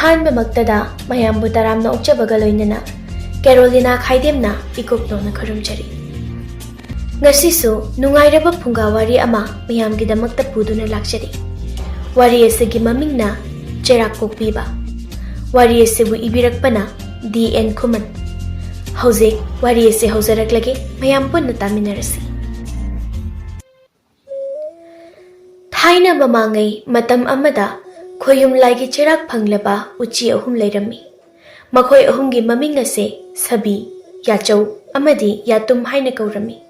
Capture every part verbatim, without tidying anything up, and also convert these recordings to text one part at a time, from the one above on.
ꯑꯍꯥꯟꯕꯃꯛꯇꯗ ꯃꯌꯥꯝꯕꯨ ꯇꯔꯥꯝꯅ ꯑꯣꯛꯆꯕꯒ ꯂꯣꯏꯅꯅ ꯀꯦꯔꯣꯂꯤꯅꯥ ꯈꯥꯏꯗꯦꯝꯅ ꯏꯀꯣꯛ ꯅꯧꯅ ꯈꯨꯔꯨꯝꯖꯔꯤ꯫ ꯉꯁꯤꯁꯨ ꯅꯨꯡꯉꯥꯏꯔꯕ ꯐꯨꯡꯒꯥ ꯋꯥꯔꯤ ꯑꯃ ꯃꯌꯥꯝꯒꯤꯗꯃꯛꯇ ꯄꯨꯗꯨꯅ ꯂꯥꯛꯆꯔꯤ꯫ ꯋꯥꯔꯤ ꯑꯁꯤꯒꯤ ꯃꯃꯤꯡꯅ ꯆꯦꯔꯥꯛ ꯀꯣꯛꯄꯤꯕ꯫ ꯋꯥꯔꯤ ꯑꯁꯤꯕꯨ ꯏꯕꯤꯔꯛꯄꯅ ꯗꯤ ꯑꯦꯟ ꯈꯨꯃꯟ꯫ ꯍꯧꯖꯤꯛ ꯋꯥꯔꯤ ꯑꯁꯤ ꯍꯧꯖꯔꯛꯂꯒꯦ, ꯃꯌꯥꯝ ꯄꯨꯟꯅ ꯇꯥꯃꯤꯟꯅꯔꯁꯤ꯫ ꯊꯥꯏꯅ ꯃꯃꯥꯡꯉꯩ ꯃꯇꯝ ꯑꯃꯗ ꯈꯣꯌꯨꯝ ꯂꯥꯏꯒꯤ ꯆꯩꯔꯥꯛ ꯐꯪꯂꯕ ꯎꯆꯤ ꯑꯍꯨꯝ ꯂꯩꯔꯝꯃꯤ꯫ ꯃꯈꯣꯏ ꯑꯍꯨꯝꯒꯤ ꯃꯃꯤꯡ ꯑꯁꯦ ꯁꯥꯕꯤ, ꯌꯥꯆꯧ ꯑꯃꯗꯤ ꯌꯥꯇꯨꯝ ꯍꯥꯏꯅ ꯀꯧꯔꯝꯃꯤ꯫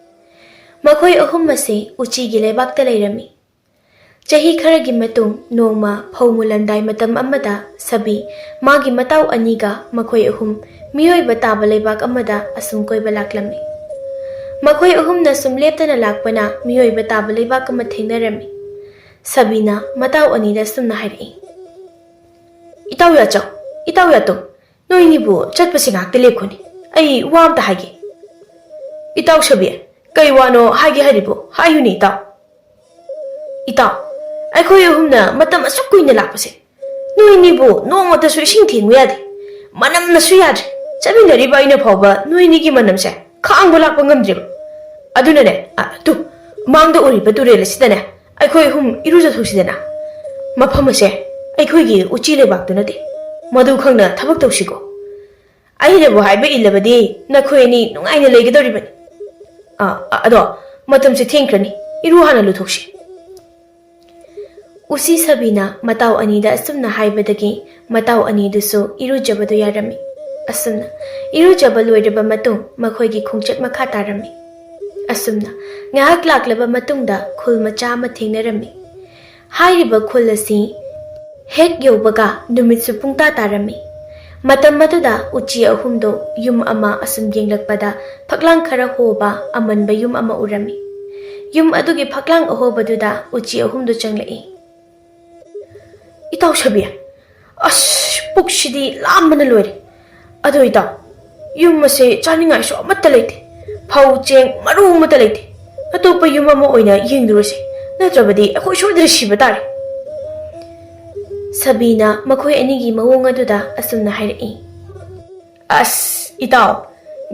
ꯃꯈꯣꯏ ꯑꯍꯨꯝ ꯑꯁꯦ ꯎꯆꯤꯒꯤ ꯂꯩꯕꯥꯛꯇ ꯂꯩꯔꯝꯃꯤ꯫ ꯆꯍꯤ ꯈꯔꯒꯤ ꯃꯇꯨꯡ ꯅꯣꯡꯃ ꯐꯧ ꯃꯨꯜꯂꯝꯗꯥꯏ ꯃꯇꯝ ꯑꯃꯗ ꯁꯥꯕꯤ ꯃꯥꯒꯤ ꯃꯇꯥꯎ ꯑꯅꯤꯒ ꯃꯈꯣꯏ ꯑꯍꯨꯝ ꯃꯤꯑꯣꯏꯕ ꯇꯥꯕ ꯂꯩꯕꯥꯛ ꯑꯃꯗ ꯑꯁꯨꯝ ꯀꯣꯏꯕ ꯂꯥꯛꯂꯝꯃꯤ꯫ ꯃꯈꯣꯏ ꯑꯍꯨꯝꯅ ꯁꯨꯝ ꯂꯦꯞꯇꯅ ꯂꯥꯛꯄꯅ ꯃꯤꯑꯣꯏꯕ ꯇꯥꯕ ꯂꯩꯕꯥꯛ ꯑꯃ ꯊꯦꯡꯅꯔꯝꯃꯤ꯫ ꯁꯥꯕꯤꯅ ꯃꯇꯥꯎ ꯑꯅꯤꯗ ꯑꯁꯨꯝꯅ ꯍꯥꯏꯔꯛꯏ, "ꯏꯇꯥꯎ ꯌꯥꯆꯧ, ꯏꯇꯥꯎ ꯌꯥꯇꯨꯝ, ꯅꯣꯏꯅꯤꯕꯨ ꯆꯠꯄꯁꯤ ꯉꯥꯛꯇ ꯂꯦꯞꯈꯣꯅꯦ꯫ ꯑꯩ ꯋꯥ ꯑꯝꯇ ꯍꯥꯏꯒꯦ꯫" "ꯏꯇꯥꯎ ꯁꯥꯕꯤ, ꯀꯩ ꯋꯥꯅꯣ ꯍꯥꯏꯒꯦ ꯍꯥꯏꯔꯤꯕꯣ? ꯍꯥꯏꯌꯨꯅꯦ ꯏꯇꯥꯎ꯫" "ꯏꯇꯥꯎ, ꯑꯩꯈꯣꯏ ꯑꯍꯨꯝꯅ ꯃꯇꯝ ꯑꯁꯨꯛ ꯀꯨꯏꯅ ꯂꯥꯛꯄꯁꯦ, ꯅꯣꯏꯅꯤꯕꯨ ꯅꯣꯡꯃꯇꯁꯨ ꯏꯁꯤꯡ ꯊꯦꯡꯉꯨ ꯌꯥꯗꯦ꯫ ꯃꯅꯝꯅꯁꯨ ꯌꯥꯗ꯭ꯔꯦ꯫ ꯆꯠꯃꯤꯟꯅꯔꯤꯕ ꯑꯩꯅ ꯐꯥꯎꯕ ꯅꯣꯏꯅꯤꯒꯤ ꯃꯅꯝꯁꯦ ꯈꯥꯡꯕ ꯂꯥꯛꯄ ꯉꯝꯗ꯭ꯔꯦꯕ꯫ ꯑꯗꯨꯅꯅꯦ, ꯑ, ꯇꯨ, ꯃꯥꯡꯗ ꯎꯔꯤꯕ ꯇꯨꯔꯦꯜ ꯑꯁꯤꯗꯅꯦ, ꯑꯩꯈꯣꯏ ꯑꯍꯨꯝ ꯏꯔꯨꯖꯊꯣꯛꯁꯤꯗꯅ꯫ ꯃꯐꯝ ꯑꯁꯦ ꯑꯩꯈꯣꯏꯒꯤ ꯎꯆꯤ ꯂꯩꯕꯥꯛꯇꯨ ꯅꯠꯇꯦ꯫ ꯃꯗꯨ ꯈꯪꯅ ꯊꯕꯛ ꯇꯧꯁꯤꯀꯣ꯫ ꯑꯩꯅꯕꯨ ꯍꯥꯏꯕ ꯏꯜꯂꯕꯗꯤ ꯅꯈꯣꯏ ꯑꯅꯤ ꯅꯨꯡꯉꯥꯏꯅ ꯂꯩꯒꯗꯧꯔꯤꯕꯅꯤ꯫ ꯑ, ꯑ, ꯑꯗꯣ ꯃꯇꯝꯁꯦ ꯊꯦꯡꯈ꯭ꯔꯅꯤ, ꯏꯔꯨ ꯍꯥꯟꯅ ꯂꯨꯊꯣꯛꯁꯤ꯫" ꯎꯆꯤ ꯁꯥꯕꯤꯅ ꯃꯇꯥꯎ ꯑꯅꯤꯗ ꯑꯁꯨꯝꯅ ꯍꯥꯏꯕꯗꯒꯤ ꯃꯇꯥꯎ ꯑꯅꯤꯗꯨꯁꯨ ꯏꯔꯨꯖꯕꯗꯨ ꯌꯥꯔꯝꯃꯤ꯫ ꯑꯁꯨꯝꯅ ꯏꯔꯨꯖꯕ ꯂꯣꯏꯔꯕ ꯃꯇꯨꯡ ꯃꯈꯣꯏꯒꯤ ꯈꯣꯡꯆꯠ ꯃꯈꯥ ꯇꯥꯔꯝꯃꯤ꯫ ꯑꯁꯨꯝꯅ ꯉꯥꯏꯍꯥꯛ ꯂꯥꯛꯂꯕ ꯃꯇꯨꯡꯗ ꯈꯨꯜ ꯃꯆꯥ ꯑꯃ ꯊꯦꯡꯅꯔꯝꯃꯤ꯫ ꯍꯥꯏꯔꯤꯕ ꯈꯨꯜ ꯑꯁꯤ ꯍꯦꯛ ꯌꯧꯕꯒ ꯅꯨꯃꯤꯠꯁꯨ ꯄꯨꯡꯇꯥ ꯇꯥꯔꯝꯃꯤ꯫ ꯃꯇꯝ ꯑꯗꯨꯗ ꯎꯆꯤ ꯑꯍꯨꯝꯗꯣ ꯌꯨꯝ ꯑꯃ ꯑꯁꯨꯝ ꯌꯦꯡꯂꯛꯄꯗ ꯐꯛꯂꯥꯡ ꯈꯔ ꯍꯣꯕ ꯑꯃꯟꯕ ꯌꯨꯝ ꯑꯃ ꯎꯔꯝꯃꯤ꯫ ꯌꯨꯝ ꯑꯗꯨꯒꯤ ꯐꯛꯂꯥꯡ ꯑꯍꯣꯕꯗꯨꯗ ꯎꯆꯤ ꯑꯍꯨꯝꯗꯣ ꯆꯪꯂꯛꯏ꯫ "ꯏꯇꯥꯎ ꯁꯥꯕꯤ, ꯑꯁ, ꯄꯨꯛꯁꯤꯗꯤ ꯂꯥꯝꯕꯅ ꯂꯣꯏꯔꯦ꯫ ꯑꯗꯣ ꯏꯇꯥꯎ, ꯌꯨꯝ ꯑꯁꯦ ꯆꯥꯅꯤꯡꯉꯥꯏꯁꯨ ꯑꯃꯠꯇ ꯂꯩꯇꯦ꯫ ꯐꯧ ꯆꯦꯡ ꯃꯔꯨ ꯑꯃꯠꯇ ꯂꯩꯇꯦ꯫ ꯑꯇꯣꯞꯄ ꯌꯨꯝ ꯑꯃ ꯑꯣꯏꯅ ꯌꯦꯡꯂꯨꯔꯁꯤ, ꯅꯠꯇ꯭ꯔꯕꯗꯤ ꯑꯩꯈꯣꯏ ꯁꯣꯏꯗꯅ ꯁꯤꯕ ꯇꯥꯔꯦ꯫" ꯁꯕꯤꯅ ꯃꯈꯣꯏ ꯑꯅꯤꯒꯤ ꯃꯑꯣꯡ ꯑꯗꯨꯗ ꯑꯁꯨꯝꯅ ꯍꯥꯏꯔꯛꯏ꯫ ꯑꯁ, ꯏꯇꯥꯎ,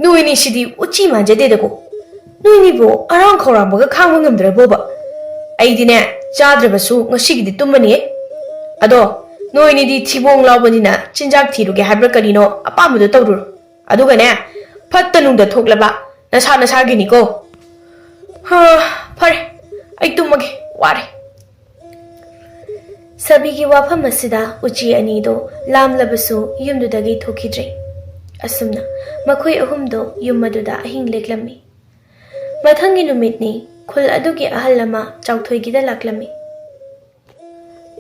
ꯅꯣꯏꯅꯤꯁꯤꯗꯤ ꯎꯆꯤ ꯃꯥꯟꯖꯗꯦꯗꯀꯣ꯫ ꯅꯣꯏꯅꯤꯕꯨ ꯑꯔꯥꯡ ꯈꯧꯔꯥꯡꯕꯒ ꯈꯥꯡꯕ ꯉꯝꯗ꯭ꯔꯕꯣꯕ? ꯑꯩꯗꯤꯅꯦ, ꯆꯥꯗ꯭ꯔꯕꯁꯨ ꯉꯁꯤꯒꯤꯗꯤ ꯇꯨꯝꯃꯅꯤꯌꯦ꯫ ꯑꯗꯣ, ꯅꯣꯏꯅꯤꯗꯤ ꯊꯤꯕꯣꯡ ꯂꯥꯎꯕꯅꯤꯅ ꯆꯤꯟꯖꯥꯛ ꯊꯤꯔꯨꯒꯦ ꯍꯥꯏꯕ꯭ꯔꯥ ꯀꯔꯤꯅꯣ, ꯑꯄꯥꯝꯕꯗꯣ ꯇꯧꯔꯨꯔꯣ꯫ ꯑꯗꯨꯒꯅꯦ, ꯐꯠꯇ ꯅꯨꯡꯗ ꯊꯣꯛꯂꯕ ꯅꯁꯥ ꯅꯁꯥꯒꯤꯅꯤꯀꯣ꯫ ꯍꯥ, ꯐꯔꯦ, ꯑꯩ ꯇꯨꯝꯃꯒꯦ, ꯋꯥꯔꯦ꯫ ꯁꯕꯤꯒꯤ ꯋꯥꯐꯝ ꯑꯁꯤꯗ ꯎꯆꯤ ꯑꯅꯤꯗꯣ ꯂꯥꯝꯂꯕꯁꯨ ꯌꯨꯝꯗꯨꯗꯒꯤ ꯊꯣꯛꯈꯤꯗ꯭ꯔꯦ꯫ ꯑꯁꯨꯝꯅ ꯃꯈꯣꯏ ꯑꯍꯨꯝꯗꯣ ꯌꯨꯝ ꯑꯗꯨꯗ ꯑꯍꯤꯡ ꯂꯦꯛꯂꯝꯃꯤ꯫ ꯃꯊꯪꯒꯤ ꯅꯨꯃꯤꯠꯅꯤ꯫ ꯈꯨꯜ ꯑꯗꯨꯒꯤ ꯑꯍꯜ ꯑꯃ ꯆꯥꯎꯊꯣꯏꯒꯤꯗ ꯂꯥꯛꯂꯝꯃꯤ꯫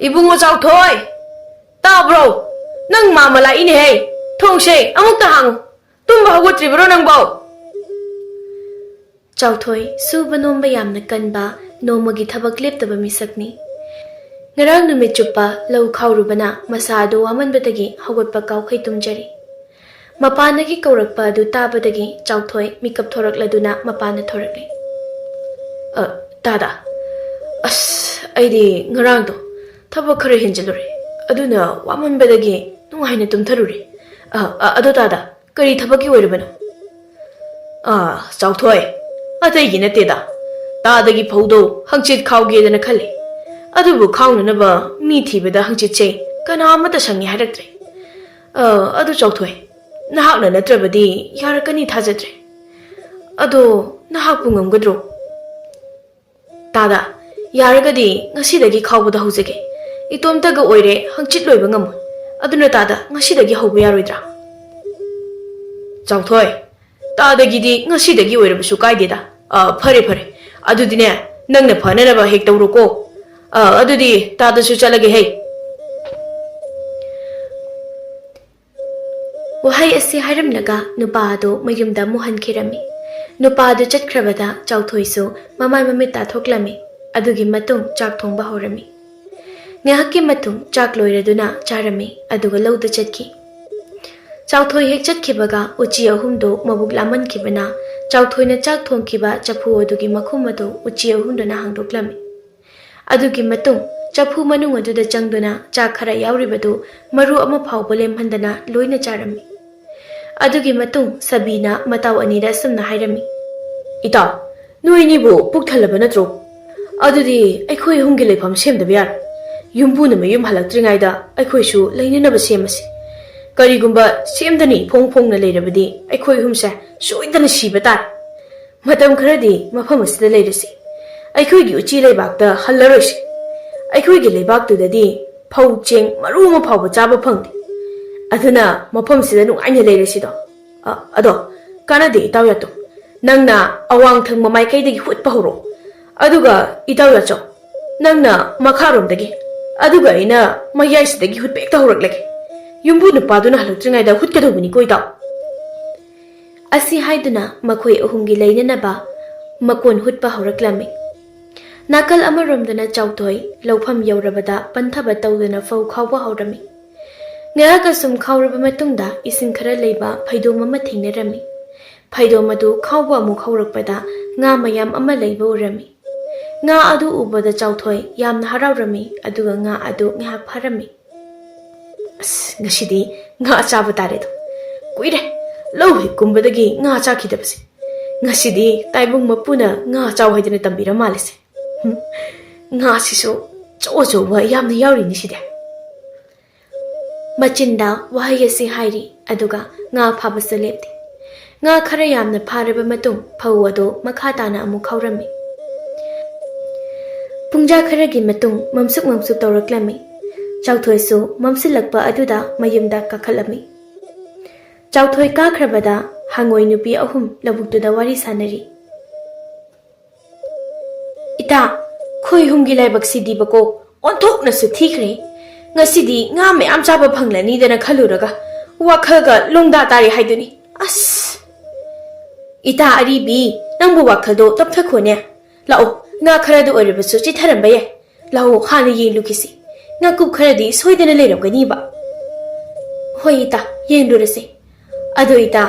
"ꯏꯕꯨꯡꯉꯣ ꯆꯥꯎꯊꯣꯏ, ꯇꯥꯕ꯭ꯔꯣ? ꯅꯪ ꯃꯥꯃ ꯂꯥꯛꯏꯅꯦꯍꯦ꯫ ꯊꯣꯡꯁꯦ ꯑꯃꯨꯛꯇ ꯍꯥꯡꯉꯨ꯫ ꯇꯨꯝꯕ ꯍꯧꯒꯠꯇ꯭ꯔꯤꯕ꯭ꯔꯣ ꯅꯪꯕꯣ?" ꯆꯥꯎꯊꯣꯏ ꯁꯨꯕ ꯅꯣꯝꯕ ꯌꯥꯝꯅ ꯀꯟꯕ, ꯅꯣꯡꯃꯒꯤ ꯊꯕꯛ ꯂꯦꯞꯇꯕ ꯃꯤꯁꯛꯅꯤ꯫ ꯉꯔꯥꯡ ꯅꯨꯃꯤꯠ ꯆꯨꯞꯄ ꯂꯧ ꯈꯥꯎꯔꯨꯕꯅ ꯃꯁꯥ ꯑꯗꯨ ꯋꯥꯃꯟꯕꯗꯒꯤ ꯍꯧꯒꯠꯄ ꯀꯥꯎꯈꯩ ꯇꯨꯝꯖꯔꯤ꯫ ꯃꯄꯥꯟꯗꯒꯤ ꯀꯧꯔꯛꯄ ꯑꯗꯨ ꯇꯥꯕꯗꯒꯤ ꯆꯥꯎꯊꯣꯏ ꯃꯤꯀꯞ ꯊꯣꯔꯛꯂꯗꯨꯅ ꯃꯄꯥꯟꯗ ꯊꯣꯔꯛꯂꯦ꯫ "ꯑ, ꯇꯥꯗ, ꯑꯁ, ꯑꯩꯗꯤ ꯉꯔꯥꯡꯗꯣ ꯊꯕꯛ ꯈꯔ ꯍꯦꯟꯖꯤꯜꯂꯨꯔꯦ꯫ ꯑꯗꯨꯅ ꯋꯥꯃꯟꯕꯗꯒꯤ ꯅꯨꯡꯉꯥꯏꯅ ꯇꯨꯝꯊꯔꯨꯔꯦ꯫ ꯑ, ꯑ, ꯑꯗꯣ ꯇꯥꯗ, ꯀꯔꯤ ꯊꯕꯛꯀꯤ ꯑꯣꯏꯔꯕꯅꯣ?" "ꯑꯥ, ꯆꯥꯎꯊꯣꯏ, ꯑꯇꯩꯒꯤ ꯅꯠꯇꯦꯗ꯫ ꯇꯥꯗꯒꯤ ꯐꯧꯗꯣ ꯍꯪꯆꯤꯠ ꯈꯥꯎꯒꯦꯗꯅ ꯈꯜꯂꯤ꯫ ꯑꯗꯨꯕꯨ ꯈꯥꯎꯅꯅꯕ ꯃꯤ ꯊꯤꯕꯗ ꯍꯪꯆꯤꯠꯁꯦ ꯀꯅꯥ ꯑꯃꯠꯇ ꯁꯪꯉꯦ ꯍꯥꯏꯔꯛꯇ꯭ꯔꯦ꯫ ꯑ, ꯑꯗꯨ ꯆꯥꯎꯊꯣꯏ, ꯅꯍꯥꯛꯅ ꯅꯠꯇ꯭ꯔꯕꯗꯤ ꯌꯥꯔꯛꯀꯅꯤ ꯊꯥꯖꯗ꯭ꯔꯦ꯫ ꯑꯗꯣ ꯅꯍꯥꯛꯄꯨ ꯉꯝꯒꯗ꯭ꯔꯣ?" "ꯇꯥꯗ, ꯌꯥꯔꯒꯗꯤ ꯉꯁꯤꯗꯒꯤ ꯈꯥꯎꯕꯗ ꯍꯧꯖꯒꯦ꯫ ꯏꯇꯣꯝꯇꯒ ꯑꯣꯏꯔꯦ, ꯍꯪꯆꯤꯠ ꯂꯣꯏꯕ ꯉꯝꯃꯣꯏ꯫ ꯑꯗꯨꯅ ꯇꯥꯗ, ꯉꯁꯤꯗꯒꯤ ꯍꯧꯕ ꯌꯥꯔꯣꯏꯗ꯭ꯔꯥ?" "ꯆꯥꯎꯊꯣꯏ, ꯇꯥꯗꯒꯤꯗꯤ ꯉꯁꯤꯗꯒꯤ ꯑꯣꯏꯔꯕꯁꯨ ꯀꯥꯏꯗꯦꯗ꯫ ꯑ, ꯐꯔꯦ, ꯐꯔꯦ꯫ ꯑꯗꯨꯗꯤꯅꯦ, ꯅꯪꯅ ꯐꯅꯅꯕ ꯍꯦꯛ ꯇꯧꯔꯣꯀꯣ꯫ ꯑ, ꯑꯗꯨꯗꯤ ꯇꯥꯗꯁꯨ ꯆꯠꯂꯒꯦ ꯍꯩ꯫" ꯋꯥꯍꯩ ꯑꯁꯤ ꯍꯥꯏꯔꯝꯂꯒ ꯅꯨꯄꯥ ꯑꯗꯨ ꯃꯌꯨꯝꯗ ꯑꯃꯨꯛ ꯍꯟꯈꯤꯔꯝꯃꯤ꯫ ꯅꯨꯄꯥ ꯑꯗꯨ ꯆꯠꯈ꯭ꯔꯕꯗ ꯆꯥꯎꯊꯣꯏꯁꯨ ꯃꯃꯥꯏ ꯃꯃꯤꯠ ꯇꯥꯊꯣꯛꯂꯝꯃꯤ꯫ ꯑꯗꯨꯒꯤ ꯃꯇꯨꯡ ꯆꯥꯛ ꯊꯣꯡꯕ ꯍꯧꯔꯝꯃꯤ꯫ ꯉꯥꯏꯍꯥꯛꯀꯤ ꯃꯇꯨꯡ ꯆꯥꯛ ꯂꯣꯏꯔꯗꯨꯅ ꯆꯥꯔꯝꯃꯤ, ꯑꯗꯨꯒ ꯂꯧꯗ ꯆꯠꯈꯤ꯫ ꯆꯥꯎꯊꯣꯏ ꯍꯦꯛ ꯆꯠꯈꯤꯕꯒ ꯎꯆꯤ ꯑꯍꯨꯝꯗꯨ ꯃꯕꯨꯛ ꯂꯥꯝꯃꯟꯈꯤꯕꯅ ꯆꯥꯎꯊꯣꯏꯅ ꯆꯥꯛ ꯊꯣꯡꯈꯤꯕ ꯆꯐꯨ ꯑꯗꯨꯒꯤ ꯃꯈꯨꯝ ꯑꯗꯨ ꯎꯆꯤ ꯑꯍꯨꯝꯗꯨꯅ ꯍꯥꯡꯗꯣꯛꯂꯝꯃꯤ꯫ ꯑꯗꯨꯒꯤ ꯃꯇꯨꯡ ꯆꯐꯨ ꯃꯅꯨꯡ ꯑꯗꯨꯗ ꯆꯪꯗꯨꯅ ꯆꯥꯛ ꯈꯔ ꯌꯥꯎꯔꯤꯕꯗꯨ ꯃꯔꯨ ꯑꯃ ꯐꯥꯎꯕ ꯂꯦꯝꯍꯟꯗꯅ ꯂꯣꯏꯅ ꯆꯥꯔꯝꯃꯤ꯫ ꯑꯗꯨꯒꯤ ꯃꯇꯨꯡ ꯁꯕꯤꯅ ꯃꯇꯥꯎ ꯑꯅꯤꯗ ꯑꯁꯨꯝꯅ ꯍꯥꯏꯔꯝꯃꯤ, "ꯏꯇꯥꯎ, ꯅꯣꯏ ꯑꯅꯤꯕꯨ ꯄꯨꯛ ꯊꯜꯂꯕ ꯅꯠꯇ꯭ꯔꯣ? ꯑꯗꯨꯗꯤ ꯑꯩꯈꯣꯏ ꯑꯍꯨꯝꯒꯤ ꯂꯩꯐꯝ ꯁꯦꯝꯗꯕ ꯌꯥꯔꯣꯏ꯫ ꯌꯨꯝꯕꯨꯅ ꯃꯌꯨꯝ ꯍꯜꯂꯛꯇ꯭ꯔꯤꯉꯩꯗ ꯑꯩꯈꯣꯏꯁꯨ ꯂꯩꯅꯅꯕ ꯁꯦꯝꯃꯁꯤ꯫ ꯀꯔꯤꯒꯨꯝꯕ ꯁꯦꯝꯗꯅ ꯏꯐꯣꯡ ꯐꯣꯡꯅ ꯂꯩꯔꯕꯗꯤ ꯑꯩꯈꯣꯏ ꯑꯍꯨꯝꯁꯦ ꯁꯣꯏꯗꯅ ꯁꯤꯕ ꯇꯥꯔꯦ꯫ ꯃꯇꯝ ꯈꯔꯗꯤ ꯃꯐꯝ ꯑꯁꯤꯗ ꯂꯩꯔꯁꯤ꯫ ꯑꯩꯈꯣꯏꯒꯤ ꯎꯆꯤ ꯂꯩꯕꯥꯛꯇ ꯍꯜꯂꯔꯣꯏꯁꯤ꯫ ꯑꯩꯈꯣꯏꯒꯤ ꯂꯩꯕꯥꯛꯇꯨꯗꯗꯤ ꯐꯧ ꯆꯦꯡ ꯃꯔꯨ ꯑꯃ ꯐꯥꯎꯕ ꯆꯥꯕ ꯐꯪꯗꯦ꯫ ꯑꯗꯨꯅ ꯃꯐꯝꯁꯤꯗ ꯅꯨꯡꯉꯥꯏꯅ ꯂꯩꯔꯁꯤꯗꯣ꯫ ꯑ, ꯑꯗꯣ ꯀꯥꯟꯅꯗꯦ, ꯏꯇꯥꯎ ꯌꯥꯇꯣ꯫ ꯅꯪꯅ ꯑꯋꯥꯡ ꯊꯪꯕ ꯃꯥꯏꯀꯩꯗꯒꯤ ꯍꯨꯠꯄ ꯍꯧꯔꯛꯑꯣ꯫ ꯑꯗꯨꯒ ꯏꯇꯥꯎ ꯌꯥꯆꯧ, ꯅꯪꯅ ꯃꯈꯥꯔꯣꯝꯗꯒꯤ, ꯑꯗꯨꯒ ꯑꯩꯅ ꯃꯌꯥꯏꯁꯤꯗꯒꯤ ꯍꯨꯠꯄ ꯍꯦꯛꯇ ꯍꯧꯔꯛꯂꯒꯦ꯫ ꯌꯨꯝꯕꯨ ꯅꯨꯄꯥꯗꯨꯅ ꯍꯜꯂꯛꯇ꯭ꯔꯤꯉꯩꯗ ꯍꯨꯠꯀꯗꯧꯕꯅꯤꯀꯣ, ꯏꯇꯥꯎ꯫" ꯑꯁꯤ ꯍꯥꯏꯗꯨꯅ ꯃꯈꯣꯏ ꯑꯍꯨꯝꯒꯤ ꯂꯩꯅꯅꯕ ꯃꯀꯣꯟ ꯍꯨꯠꯄ ꯍꯧꯔꯛꯂꯝꯃꯤ꯫ ꯅꯥꯀꯜ ꯑꯃꯔꯣꯝꯗꯅ ꯆꯥꯎꯊꯣꯏ ꯂꯧꯐꯝ ꯌꯧꯔꯕꯗ ꯄꯟꯊꯕ ꯇꯧꯗꯨꯅ ꯐꯧ ꯈꯥꯎꯕ ꯍꯧꯔꯝꯃꯤ꯫ ꯉꯥꯏꯍꯥꯛ ꯑꯁꯨꯝ ꯈꯥꯎꯔꯕ ꯃꯇꯨꯡꯗ ꯏꯁꯤꯡ ꯈꯔ ꯂꯩꯕ ꯐꯩꯗꯣꯝ ꯑꯃ ꯊꯦꯡꯅꯔꯝꯃꯤ꯫ ꯐꯩꯗꯣꯝ ꯑꯗꯨ ꯈꯥꯎꯕ ꯑꯃꯨꯛ ꯍꯧꯔꯛꯄꯗ ꯉꯥ ꯃꯌꯥꯝ ꯑꯃ ꯂꯩꯕ ꯎꯔꯝꯃꯤ꯫ ꯉꯥ ꯑꯗꯨ ꯎꯕꯗ ꯆꯥꯎꯊꯣꯏ ꯌꯥꯝꯅ ꯍꯔꯥꯎꯔꯝꯃꯤ, ꯑꯗꯨꯒ ꯉꯥ ꯑꯗꯨ ꯉꯥꯏꯍꯥꯛ ꯐꯥꯔꯝꯃꯤ꯫ "ꯑꯁ, ꯉꯁꯤꯗꯤ ꯉꯥ ꯆꯥꯕ ꯇꯥꯔꯦꯗꯣ꯫ ꯀꯨꯏꯔꯦ ꯂꯧ ꯍꯦꯛ ꯀꯨꯝꯕꯗꯒꯤ ꯉꯥ ꯆꯥꯈꯤꯗꯕꯁꯦ꯫ ꯉꯁꯤꯗꯤ ꯇꯥꯏꯕꯪ ꯃꯄꯨꯅ ꯉꯥ ꯆꯥꯎ ꯍꯥꯏꯗꯅ ꯇꯝꯕꯤꯔ ꯃꯥꯜꯂꯦꯁꯦ꯫ ꯍꯨꯝ, ꯉꯥꯁꯤꯁꯨ ꯑꯆꯧ ꯑꯆꯧꯕ ꯌꯥꯝꯅ ꯌꯥꯎꯔꯤꯅꯤ ꯁꯤꯗꯤ꯫" ꯃꯆꯤꯟꯗ ꯋꯥꯍꯩ ꯑꯁꯤ ꯍꯥꯏꯔꯤ, ꯑꯗꯨꯒ ꯉꯥ ꯐꯥꯕꯁꯨ ꯂꯦꯞꯇꯦ꯫ ꯉꯥ ꯈꯔ ꯌꯥꯝꯅ ꯐꯥꯔꯕ ꯃꯇꯨꯡ ꯐꯧ ꯑꯗꯨ ꯃꯈꯥ ꯇꯥꯅ ꯑꯃꯨꯛ ꯈꯥꯎꯔꯝꯃꯤ꯫ ꯄꯨꯡꯖꯥ ꯈꯔꯒꯤ ꯃꯇꯨꯡ ꯃꯝꯁꯨꯛ ꯃꯝꯁꯨꯛ ꯇꯧꯔꯛꯂꯝꯃꯤ꯫ ꯆꯥꯎꯊꯣꯏꯁꯨ ꯃꯝꯁꯤꯜꯂꯛꯄ ꯑꯗꯨꯗ ꯃꯌꯨꯝꯗ ꯀꯥꯈꯠꯂꯝꯃꯤ꯫ ꯆꯥꯎꯊꯣꯏ ꯀꯥꯈ꯭ꯔꯕꯗ ꯍꯉꯣꯏ ꯅꯨꯄꯤ ꯑꯍꯨꯝ ꯂꯧꯕꯨꯛꯇꯨꯗ ꯋꯥꯔꯤ ꯁꯥꯟꯅꯔꯤ꯫ "ꯏꯇꯥ, ꯈꯣꯏꯍꯨꯝꯒꯤ ꯂꯥꯏꯕꯛꯁꯤꯗꯤꯕꯀꯣ ꯑꯣꯟꯊꯣꯛꯅꯁꯨ ꯊꯤꯈ꯭ꯔꯦ꯫ ꯉꯁꯤꯗꯤ ꯉꯥ ꯃꯌꯥꯝ ꯆꯥꯕ ꯐꯪꯂꯅꯤꯗꯅ ꯈꯜꯂꯨꯔꯒ ꯋꯥꯈꯜꯒ ꯂꯣꯡꯗꯥ ꯇꯥꯔꯦ ꯍꯥꯏꯗꯨꯅꯤ꯫ ꯑꯁ!" "ꯏꯇꯥ ꯑꯔꯤꯕꯤ, ꯅꯪꯕꯨ ꯋꯥꯈꯜꯗꯣ ꯇꯞꯊꯈꯣꯅꯦ꯫ ꯂꯥꯛꯑꯣ, ꯉꯥ ꯈꯔꯗ ꯑꯣꯏꯔꯕꯁꯨ ꯆꯤꯠꯊꯔꯝꯕ ꯌꯥꯏ꯫ ꯂꯥꯛꯑꯣ, ꯍꯥꯟꯅ ꯌꯦꯡꯂꯨꯈꯤꯁꯤ꯫ ꯉꯥꯀꯨꯞ ꯈꯔꯗꯤ ꯁꯣꯏꯗꯅ ꯂꯩꯔꯝꯒꯅꯤꯕ꯫" "ꯍꯣꯏ ꯏꯇꯥ, ꯌꯦꯡꯂꯨꯔꯁꯦ꯫ ꯑꯗꯣ ꯏꯇꯥ,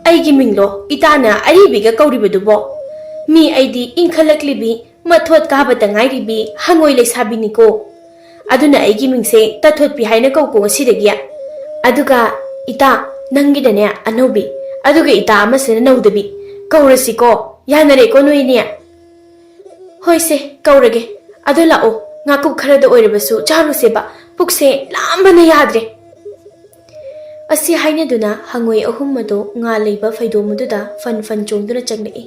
ꯑꯩꯒꯤ ꯃꯤꯡꯂꯣ ꯏꯇꯥꯅ ꯑꯔꯤꯕꯤꯒ ꯀꯧꯔꯤꯕꯗꯨꯕꯣ? ꯃꯤ ꯑꯩꯗꯤ ꯏꯟꯈꯠꯂꯛꯂꯤꯕꯤ ꯃꯊꯣꯠ ꯀꯥꯕꯇ ꯉꯥꯏꯔꯤꯕꯤ ꯍꯪꯉꯣꯏ ꯂꯩꯁꯥꯕꯤꯅꯤꯀꯣ꯫ ꯑꯗꯨꯅ ꯑꯩꯒꯤ ꯃꯤꯡꯁꯦ ꯇꯥꯊꯣꯠꯄꯤ ꯍꯥꯏꯅ ꯀꯧꯀꯣ ꯉꯁꯤꯗꯒꯤ꯫ ꯑꯗꯨꯒ ꯏꯇꯥ, ꯅꯪꯒꯤꯅꯅꯦ ꯑꯅꯧꯕꯤ, ꯑꯗꯨꯒ ꯏꯇꯥ ꯑꯃꯁꯤꯅ ꯅꯧꯗꯕꯤ꯫ ꯀꯧꯔꯁꯤꯀꯣ, ꯌꯥꯅꯔꯦꯀꯣ ꯅꯣꯏꯅꯤ? ꯍꯣꯏꯁꯦ, ꯀꯧꯔꯒꯦ꯫ ꯑꯗꯣ ꯂꯥꯛꯑꯣ, ꯉꯥꯀꯨꯞ ꯈꯔꯗ ꯑꯣꯏꯔꯕꯁꯨ ꯆꯥꯔꯨꯁꯦꯕ, ꯄꯨꯛꯁꯦ ꯂꯥꯝꯕꯅ ꯌꯥꯗ꯭ꯔꯦ꯫ ꯑꯁꯤ ꯍꯥꯏꯅꯗꯨꯅ ꯍꯪꯉꯣꯏ ꯑꯍꯨꯝ ꯑꯗꯨ ꯉꯥ ꯂꯩꯕ ꯐꯩꯗꯣꯝ ꯑꯗꯨꯗ ꯐꯟ ꯐꯟ ꯆꯣꯡꯗꯨꯅ ꯆꯪꯂꯛꯏ꯫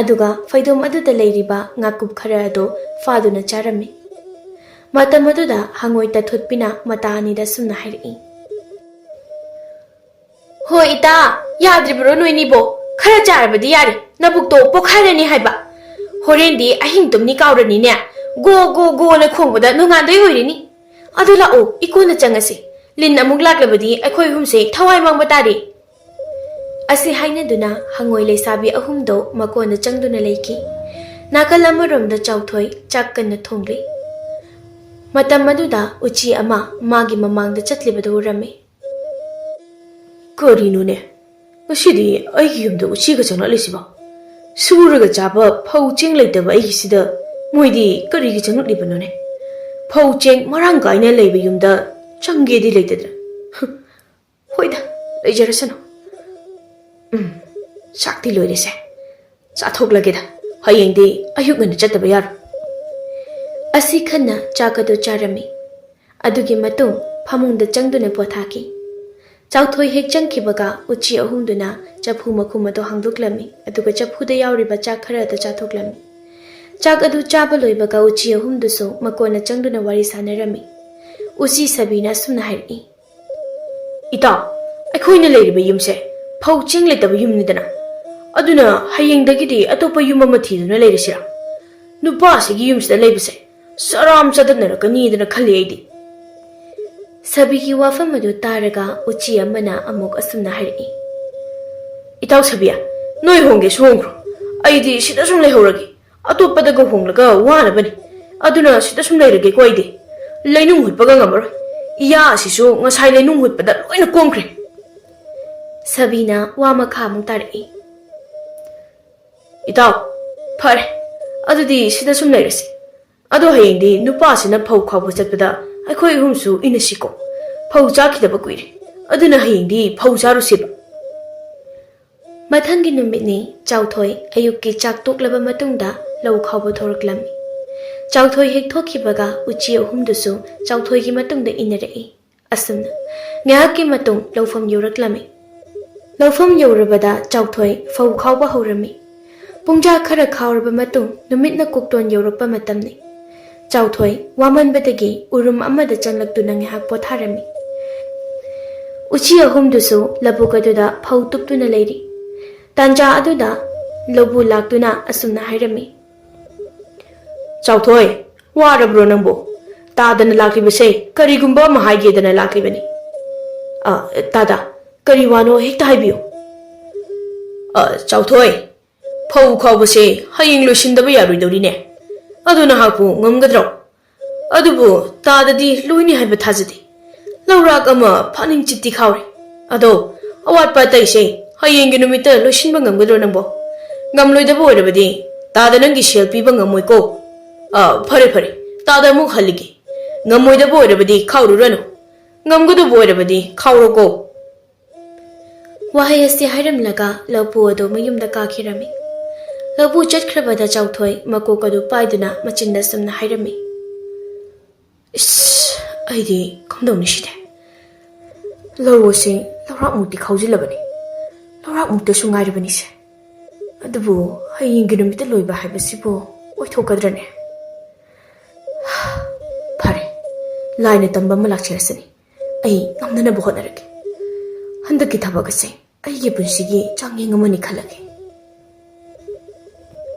ꯑꯗꯨꯒ ꯐꯩꯗꯣꯝ ꯑꯗꯨꯗ ꯂꯩꯔꯤꯕ ꯉꯥꯀꯨꯞ ꯈꯔ ꯑꯗꯨ ꯐꯥꯗꯨꯅ ꯆꯥꯔꯝꯃꯤ꯫ ꯃꯇꯝ ꯑꯗꯨꯗ ꯍꯪꯉꯣꯏ ꯇꯥꯊꯣꯠꯄꯤꯅ ꯃꯇꯥ ꯑꯅꯤꯗ ꯑꯁꯨꯝꯅ ꯍꯥꯏꯔꯛꯏ, "ꯍꯣꯏ ꯏꯇꯥ, ꯌꯥꯗ꯭ꯔꯤꯕ꯭ꯔꯣ ꯅꯣꯏꯅꯤꯕꯣ? ꯈꯔ ꯆꯥꯔꯕꯗꯤ ꯌꯥꯔꯦ, ꯅꯕꯨꯛꯇꯣ ꯄꯣꯛꯈꯥꯏꯔꯅꯤ ꯍꯥꯏꯕ꯫ ꯍꯣꯔꯦꯟꯗꯤ ꯑꯍꯤꯡ ꯇꯨꯝꯅꯤ ꯀꯥꯎꯔꯅꯤꯅꯦ, ꯒꯣ ꯒꯣ ꯒꯣꯅ ꯈꯣꯡꯕꯗ ꯅꯣꯡꯉꯥꯟꯗꯣꯏ ꯑꯣꯏꯔꯤꯅꯤ꯫ ꯑꯗꯨ ꯂꯥꯛꯑꯣ, ꯏꯀꯣꯟꯗ ꯆꯪꯉꯁꯤ꯫ ꯂꯤꯟ ꯑꯃꯨꯛ ꯂꯥꯛꯂꯕꯗꯤ ꯑꯩꯈꯣꯏ ꯑꯍꯨꯝꯁꯦ ꯊꯋꯥꯏ ꯃꯥꯡꯕ ꯇꯥꯔꯦ"꯫ ꯑꯁꯤ ꯍꯥꯏꯅꯗꯨꯅ ꯍꯪꯉꯣꯏ ꯂꯩꯁꯥꯕꯤ ꯑꯍꯨꯝꯗꯣ ꯃꯀꯣꯟꯗ ꯆꯪꯗꯨꯅ ꯂꯩꯈꯤ꯫ ꯅꯥꯀꯜ ꯑꯃꯔꯣꯝꯗ ꯆꯥꯎꯊꯣꯏ ꯆꯥꯛ ꯀꯟꯅ ꯊꯣꯡꯂꯤ꯫ ꯃꯇꯝ ꯑꯗꯨꯗ ꯎꯆꯤ ꯑꯃ ꯃꯥꯒꯤ ꯃꯃꯥꯡꯗ ꯆꯠꯂꯤꯕꯗꯨ ꯎꯔꯝꯃꯤ꯫ "ꯀꯔꯤꯅꯣꯅꯦ? ꯉꯁꯤꯗꯤ ꯑꯩꯒꯤ ꯌꯨꯝꯗ ꯎꯆꯤꯒ ꯆꯪꯂꯛꯂꯤꯁꯤꯕꯣ? ꯁꯨꯔꯒ ꯆꯥꯕ ꯐꯧ ꯆꯦꯡ ꯂꯩꯇꯕ ꯑꯩꯒꯤꯁꯤꯗ ꯃꯣꯏꯗꯤ ꯀꯔꯤꯒꯤ ꯆꯪꯂꯛꯂꯤꯕꯅꯣꯅꯦ? ꯐꯧ ꯆꯦꯡ ꯃꯔꯥꯡ ꯀꯥꯏꯅ ꯂꯩꯕ ꯌꯨꯝꯗ ꯆꯪꯒꯦꯗꯤ ꯂꯩꯇꯗ꯭ꯔꯥ? ꯍꯨꯝ, ꯍꯣꯏꯗ, ꯂꯩꯖꯔꯁꯅꯨ꯫ ꯎꯝ, ꯆꯥꯛꯇꯤ ꯂꯣꯏꯔꯦꯁꯦ꯫ ꯆꯥꯊꯣꯛꯂꯒꯦꯗ, ꯍꯌꯦꯡꯗꯤ ꯑꯌꯨꯛ ꯉꯟꯅ ꯆꯠꯇꯕ ꯌꯥꯔꯣꯏ"꯫ ꯑꯁꯤ ꯈꯟꯅ ꯆꯥꯛ ꯑꯗꯨ ꯆꯥꯔꯝꯃꯤ꯫ ꯑꯗꯨꯒꯤ ꯃꯇꯨꯡ ꯐꯃꯨꯡꯗ ꯆꯪꯗꯨꯅ ꯄꯣꯊꯥꯈꯤ꯫ ꯆꯥꯎꯊꯣꯏ ꯍꯦꯛ ꯆꯪꯈꯤꯕꯒ ꯎꯆꯤ ꯑꯍꯨꯝꯗꯨꯅ ꯆꯐꯨ ꯃꯈꯨꯝ ꯑꯗꯨ ꯍꯥꯡꯗꯣꯛꯂꯝꯃꯤ, ꯑꯗꯨꯒ ꯆꯐꯨꯗ ꯌꯥꯎꯔꯤꯕ ꯆꯥꯛ ꯈꯔ ꯑꯗꯨ ꯆꯥꯊꯣꯛꯂꯝꯃꯤ꯫ ꯆꯥꯛ ꯑꯗꯨ ꯆꯥꯕ ꯂꯣꯏꯕꯒ ꯎꯆꯤ ꯑꯍꯨꯝꯗꯨꯁꯨ ꯃꯀꯣꯟꯅ ꯆꯪꯗꯨꯅ ꯋꯥꯔꯤ ꯁꯥꯟꯅꯔꯝꯃꯤ꯫ ꯎꯆꯤ ꯁꯥꯕꯤꯅ ꯑꯁꯨꯝꯅ ꯍꯥꯏꯔꯛꯏ, "ꯏꯇꯥꯎ, ꯑꯩꯈꯣꯏꯅ ꯂꯩꯔꯤꯕ ꯌꯨꯝꯁꯦ ꯐꯧ ꯆꯦꯡ ꯂꯩꯇꯕ ꯌꯨꯝꯅꯤꯗꯅ, ꯑꯗꯨꯅ ꯍꯌꯦꯡꯗꯒꯤꯗꯤ ꯑꯇꯣꯞꯄ ꯌꯨꯝ ꯑꯃ ꯊꯤꯗꯨꯅ ꯂꯩꯔꯁꯤꯔꯥ? ꯅꯨꯄꯥꯁꯤꯒꯤ ꯌꯨꯝꯁꯤꯗ ꯂꯩꯕꯁꯦ ꯆꯔꯥꯝ ꯆꯗꯠꯅꯔꯛꯀꯅꯤꯗꯅ ꯈꯜꯂꯤ ꯑꯩꯗꯤ"꯫ ꯁꯥꯕꯤꯒꯤ ꯋꯥꯐꯝ ꯑꯗꯨ ꯇꯥꯔꯒ ꯎꯆꯤ ꯑꯃꯅ ꯑꯃꯨꯛ ꯑꯁꯨꯝꯅ ꯍꯥꯏꯔꯛꯏ, "ꯏꯇꯥꯎ ꯁꯥꯕꯤ, ꯅꯣꯏ ꯍꯣꯡꯒꯦꯁꯨ ꯍꯣꯡꯈ꯭ꯔꯣ, ꯑꯩꯗꯤ ꯁꯤꯗ ꯁꯨꯝ ꯂꯩꯍꯧꯔꯒꯦ꯫ ꯑꯇꯣꯞꯄꯗꯒ ꯍꯣꯡꯂꯒ ꯋꯥꯅꯕꯅꯤ꯫ ꯑꯗꯨꯅ ꯁꯤꯗ ꯁꯨꯝ ꯂꯩꯔꯒꯦꯀꯣ ꯑꯩꯗꯤ꯫ ꯂꯩꯅꯨꯡ ꯍꯨꯠꯄꯒ ꯉꯝꯃꯔꯣꯏ꯫ ꯏꯌꯥ ꯑꯁꯤꯁꯨ ꯉꯁꯥꯏ ꯂꯩꯅꯨꯡ ꯍꯨꯠꯄꯗ ꯂꯣꯏꯅ ꯀꯣꯝꯈ꯭ꯔꯦ"꯫ ꯁꯥꯕꯤꯅ ꯋꯥ ꯃꯈꯥ ꯑꯃꯨꯛ ꯇꯥꯔꯛꯏ, "ꯏꯇꯥꯎ, ꯐꯔꯦ, ꯑꯗꯨꯗꯤ ꯁꯤꯗ ꯁꯨꯝ ꯂꯩꯔꯁꯤ꯫ ꯑꯗꯣ ꯍꯌꯦꯡꯗꯤ ꯅꯨꯄꯥꯁꯤꯅ ꯐꯧ ꯈꯥꯎꯕ ꯆꯠꯄꯗ ꯑꯩꯈꯣꯏ ꯑꯍꯨꯝꯁꯨ ꯏꯟꯅꯁꯤꯀꯣ꯫ ꯐꯧ ꯆꯥꯈꯤꯗꯕ ꯀꯨꯏꯔꯦ꯫ ꯑꯗꯨꯅ ꯍꯌꯦꯡꯗꯤ ꯐꯧ ꯆꯥꯔꯨꯁꯦꯕ꯫ ꯃꯊꯪꯒꯤ ꯅꯨꯃꯤꯠꯅꯤ꯫ ꯆꯥꯎꯊꯣꯏ ꯑꯌꯨꯛꯀꯤ ꯆꯥꯛ ꯇꯣꯛꯂꯕ ꯃꯇꯨꯡꯗ ꯂꯧ ꯈꯥꯎꯕ ꯊꯣꯔꯛꯂꯝꯃꯤ꯫ ꯆꯥꯎꯊꯣꯏ ꯍꯦꯛ ꯊꯣꯛꯈꯤꯕꯒ ꯎꯆꯤ ꯑꯍꯨꯝꯗꯨꯁꯨ ꯆꯥꯎꯊꯣꯏꯒꯤ ꯃꯇꯨꯡꯗ ꯏꯟꯅꯔꯛꯏ꯫ ꯑꯁꯨꯝꯅ ꯉꯥꯏꯍꯥꯛꯀꯤ ꯃꯇꯨꯡ ꯂꯧꯐꯝ ꯌꯧꯔꯛꯂꯝꯃꯤ꯫ ꯂꯧꯐꯝ ꯌꯧꯔꯕꯗ ꯆꯥꯎꯊꯣꯏ ꯐꯧ ꯈꯥꯎꯕ ꯍꯧꯔꯝꯃꯤ꯫ ꯄꯨꯡꯖꯥ ꯈꯔ ꯈꯥꯎꯔꯕ ꯃꯇꯨꯡ ꯅꯨꯃꯤꯠꯅ ꯀꯣꯛꯇꯣꯟ ꯌꯧꯔꯛꯄ ꯃꯇꯝꯅꯤ꯫ ꯆꯥꯎꯊꯣꯏ ꯋꯥꯃꯟꯕꯗꯒꯤ ꯎꯔꯨꯝ ꯑꯃꯗ ꯆꯪꯂꯛꯇꯨꯅ ꯉꯥꯏꯍꯥꯛ ꯄꯣꯊꯥꯔꯝꯃꯤ꯫ ꯎꯆꯤ ꯑꯍꯨꯝꯗꯨꯁꯨ ꯂꯧꯕꯨꯛ ꯑꯗꯨꯗ ꯐꯧ ꯇꯨꯞꯇꯨꯅ ꯂꯩꯔꯤ꯫ ꯇꯥꯟꯖꯥ ꯑꯗꯨꯗ ꯂꯧꯕꯨ ꯂꯥꯛꯇꯨꯅ ꯑꯁꯨꯝꯅ ꯍꯥꯏꯔꯝꯃꯤ꯫ ꯆꯥꯎꯊꯣꯏ, ꯋꯥꯔꯕ꯭ꯔꯣ ꯅꯪꯕꯨ? ꯇꯥꯗꯅ ꯂꯥꯛꯂꯤꯕꯁꯦ ꯀꯔꯤꯒꯨꯝꯕ ꯑꯃ ꯍꯥꯏꯒꯦꯗꯅ ꯂꯥꯛꯂꯤꯕꯅꯤ꯫ ꯑ, ꯇꯥꯗ, ꯀꯔꯤ ꯋꯥꯅꯣ ꯍꯦꯛꯇ ꯍꯥꯏꯕꯤꯌꯨ꯫ ꯑ, ꯆꯥꯎꯊꯣꯏ, ꯐꯧ ꯈꯥꯎꯕꯁꯦ ꯍꯌꯦꯡ ꯂꯣꯏꯁꯤꯟꯗꯕ ꯌꯥꯔꯣꯏꯗꯧꯔꯤꯅꯦ꯫ ꯑꯗꯨ ꯅꯍꯥꯛꯄꯨ ꯉꯝꯒꯗ꯭ꯔꯣ? ꯑꯗꯨꯕꯨ ꯇꯥꯗꯗꯤ ꯂꯣꯏꯅꯤ ꯍꯥꯏꯕ ꯊꯥꯖꯗꯦ꯫ ꯂꯧꯔꯥꯛ ꯑꯃ ꯐꯥꯅꯤꯡ ꯆꯤꯠꯇꯤ ꯈꯥꯎꯔꯦ꯫ ꯑꯗꯣ ꯑꯋꯥꯠꯄ ꯑꯇꯩꯁꯦ ꯍꯌꯦꯡꯒꯤ ꯅꯨꯃꯤꯠꯇ ꯂꯣꯏꯁꯤꯟꯕ ꯉꯝꯒꯗ꯭ꯔꯣ ꯅꯪꯕꯣ? ꯉꯝꯂꯣꯏꯗꯕ ꯑꯣꯏꯔꯕꯗꯤ ꯇꯥꯗ ꯅꯪꯒꯤ ꯁꯦꯜ ꯄꯤꯕ ꯉꯝꯃꯣꯏꯀꯣ꯫ ꯑ, ꯐꯔꯦ, ꯐꯔꯦ, ꯇꯥꯗ ꯑꯃꯨꯛ ꯍꯜꯂꯒꯦ꯫ ꯉꯝꯃꯣꯏꯗꯕ ꯑꯣꯏꯔꯕꯗꯤ ꯈꯥꯎꯔꯨꯔꯅꯨ, ꯉꯝꯒꯗꯕ ꯑꯣꯏꯔꯕꯗꯤ ꯈꯥꯎꯔꯣꯀꯣ꯫ ꯋꯥꯍꯩ ꯑꯁꯤ ꯍꯥꯏꯔꯝꯂꯒ ꯂꯧꯄꯨ ꯑꯗꯨ ꯃꯌꯨꯝꯗ ꯀꯥꯈꯤꯔꯝꯃꯤ꯫ ꯂꯧꯄꯨ ꯆꯠꯈ꯭ꯔꯕꯗ ꯆꯥꯎꯊꯣꯏ ꯃꯀꯣꯛ ꯑꯗꯨ ꯄꯥꯏꯗꯨꯅ ꯃꯆꯤꯟꯗ ꯁꯨꯝꯅ ꯍꯥꯏꯔꯝꯃꯤ꯫ ꯏꯁ, ꯑꯩꯗꯤ ꯀꯝꯗꯧꯅꯤ ꯁꯤꯗꯤ? ꯂꯧ ꯑꯁꯤ ꯂꯧꯔꯥꯛꯃꯨꯛꯇꯤ ꯈꯥꯎꯖꯤꯜꯂꯕꯅꯤ꯫ ꯂꯧꯔꯥꯛꯃꯨꯛꯇꯁꯨ ꯉꯥꯏꯔꯕꯅꯤꯁꯦ꯫ ꯑꯗꯨꯕꯨ ꯍꯌꯦꯡꯒꯤ ꯅꯨꯃꯤꯠꯇ ꯂꯣꯏꯕ ꯍꯥꯏꯕꯁꯤꯕꯨ ꯑꯣꯏꯊꯣꯛꯀꯗ꯭ꯔꯅꯦ? ꯐꯔꯦ, ꯂꯥꯏꯅ ꯇꯝꯕ ꯑꯃ ꯂꯥꯛꯆꯔꯁꯅꯤ꯫ ꯑꯩ ꯉꯝꯅꯅꯕ ꯍꯣꯠꯅꯔꯒꯦ꯫ ꯍꯟꯗꯛꯀꯤ ꯊꯕꯛ ꯑꯁꯦ ꯑꯩꯒꯤ ꯄꯨꯟꯁꯤꯒꯤ ꯆꯥꯡꯌꯦꯡ ꯑꯃꯅꯤ ꯈꯜꯂꯒꯦ꯫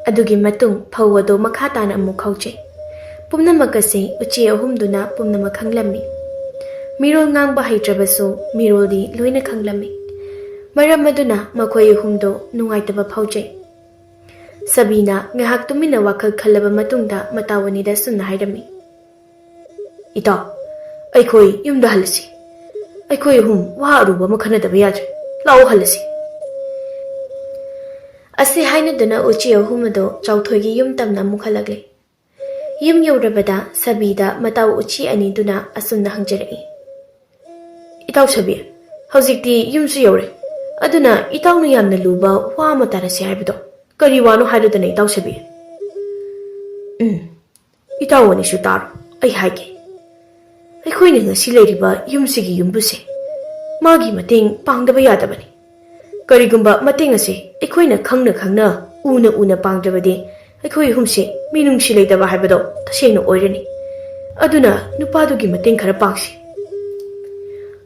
ꯑꯗꯨꯒꯤ ꯃꯇꯨꯡ ꯐꯧ ꯑꯗꯨ ꯃꯈꯥ ꯇꯥꯅ ꯑꯃꯨꯛ ꯍꯧꯖꯩ꯫ ꯄꯨꯝꯅꯃꯛ ꯑꯁꯤ ꯎꯆꯦ ꯑꯍꯨꯝꯗꯨꯅ ꯄꯨꯝꯅꯃꯛ ꯈꯪꯂꯝꯃꯤ꯫ ꯃꯤꯔꯣꯜ ꯉꯥꯡꯕ ꯍꯩꯇ꯭ꯔꯕꯁꯨ ꯃꯤꯔꯣꯜꯗꯤ ꯂꯣꯏꯅ ꯈꯪꯂꯝꯃꯤ꯫ ꯃꯔꯝ ꯑꯗꯨꯅ ꯃꯈꯣꯏ ꯑꯍꯨꯝꯗꯣ ꯅꯨꯡꯉꯥꯏꯇꯕ ꯐꯥꯎꯖꯩ꯫ ꯁꯕꯤꯅ ꯉꯥꯏꯍꯥꯛ ꯇꯨꯃꯤꯟꯅ ꯋꯥꯈꯜ ꯈꯜꯂꯕ ꯃꯇꯨꯡꯗ ꯃꯇꯥꯎ ꯑꯅꯤꯗ ꯁꯨꯝꯅ ꯍꯥꯏꯔꯝꯃꯤ꯫ ꯏꯇꯥꯎ, ꯑꯩꯈꯣꯏ ꯌꯨꯝꯗ ꯍꯜꯂꯁꯤ꯫ ꯑꯩꯈꯣꯏ ꯑꯍꯨꯝ ꯋꯥ ꯑꯔꯨꯕ ꯑꯃ ꯈꯟꯅꯗꯕ ꯌꯥꯗ꯭ꯔꯦ꯫ ꯂꯥꯛꯑꯣ, ꯍꯜꯂꯁꯤ꯫ ꯑꯁꯤ ꯍꯥꯏꯅꯗꯨꯅ ꯎꯆꯤ ꯑꯍꯨꯝ ꯑꯗꯨ ꯆꯥꯎꯊꯣꯏꯒꯤ ꯌꯨꯝ ꯇꯝꯅ ꯑꯃꯨꯛ ꯍꯜꯂꯛꯂꯦ꯫ ꯌꯨꯝ ꯌꯧꯔꯕꯗ ꯁꯕꯤꯗ ꯃꯇꯥꯎ ꯎꯆꯤ ꯑꯅꯤꯗꯨꯅ ꯑꯁꯨꯝꯅ ꯍꯪꯖꯔꯛꯏ, "ꯏꯇꯥꯎ ꯁꯕꯤ, ꯍꯧꯖꯤꯛꯇꯤ ꯌꯨꯝꯁꯨ ꯌꯧꯔꯦ, ꯑꯗꯨꯅ ꯏꯇꯥꯎꯅ ꯌꯥꯝꯅ ꯂꯨꯕ ꯋꯥ ꯑꯃ ꯇꯥꯔꯁꯤ ꯍꯥꯏꯕꯗꯣ ꯀꯔꯤ ꯋꯥꯅꯣ ꯍꯥꯏꯔꯨꯗꯅ, ꯏꯇꯥꯎ ꯁꯕꯤ?" "ꯎꯝ, ꯏꯇꯥꯎ ꯑꯅꯤꯁꯨ ꯇꯥꯔꯣ, ꯑꯩ ꯍꯥꯏꯒꯦ꯫ ꯑꯩꯈꯣꯏꯅ ꯉꯁꯤ ꯂꯩꯔꯤꯕ ꯌꯨꯝꯁꯤꯒꯤ ꯌꯨꯝꯕꯨꯁꯦ ꯃꯥꯒꯤ ꯃꯇꯦꯡ ꯄꯥꯡꯗꯕ ꯌꯥꯗꯕꯅꯤ꯫ ꯀꯔꯤꯒꯨꯝꯕ ꯃꯇꯦꯡ ꯑꯁꯦ ꯑꯩꯈꯣꯏꯅ ꯈꯪꯅ ꯈꯪꯅ, ꯎꯅ ꯎꯅ ꯄꯥꯡꯗ꯭ꯔꯕꯗꯤ ꯑꯩꯈꯣꯏ ꯑꯍꯨꯝꯁꯦ ꯃꯤꯅꯨꯡꯁꯤ ꯂꯩꯇꯕ ꯍꯥꯏꯕꯗꯣ ꯇꯁꯦꯡꯅ ꯑꯣꯏꯔꯅꯤ꯫ ꯑꯗꯨꯅ ꯅꯨꯄꯥꯗꯨꯒꯤ ꯃꯇꯦꯡ ꯈꯔ ꯄꯥꯡꯁꯤ꯫"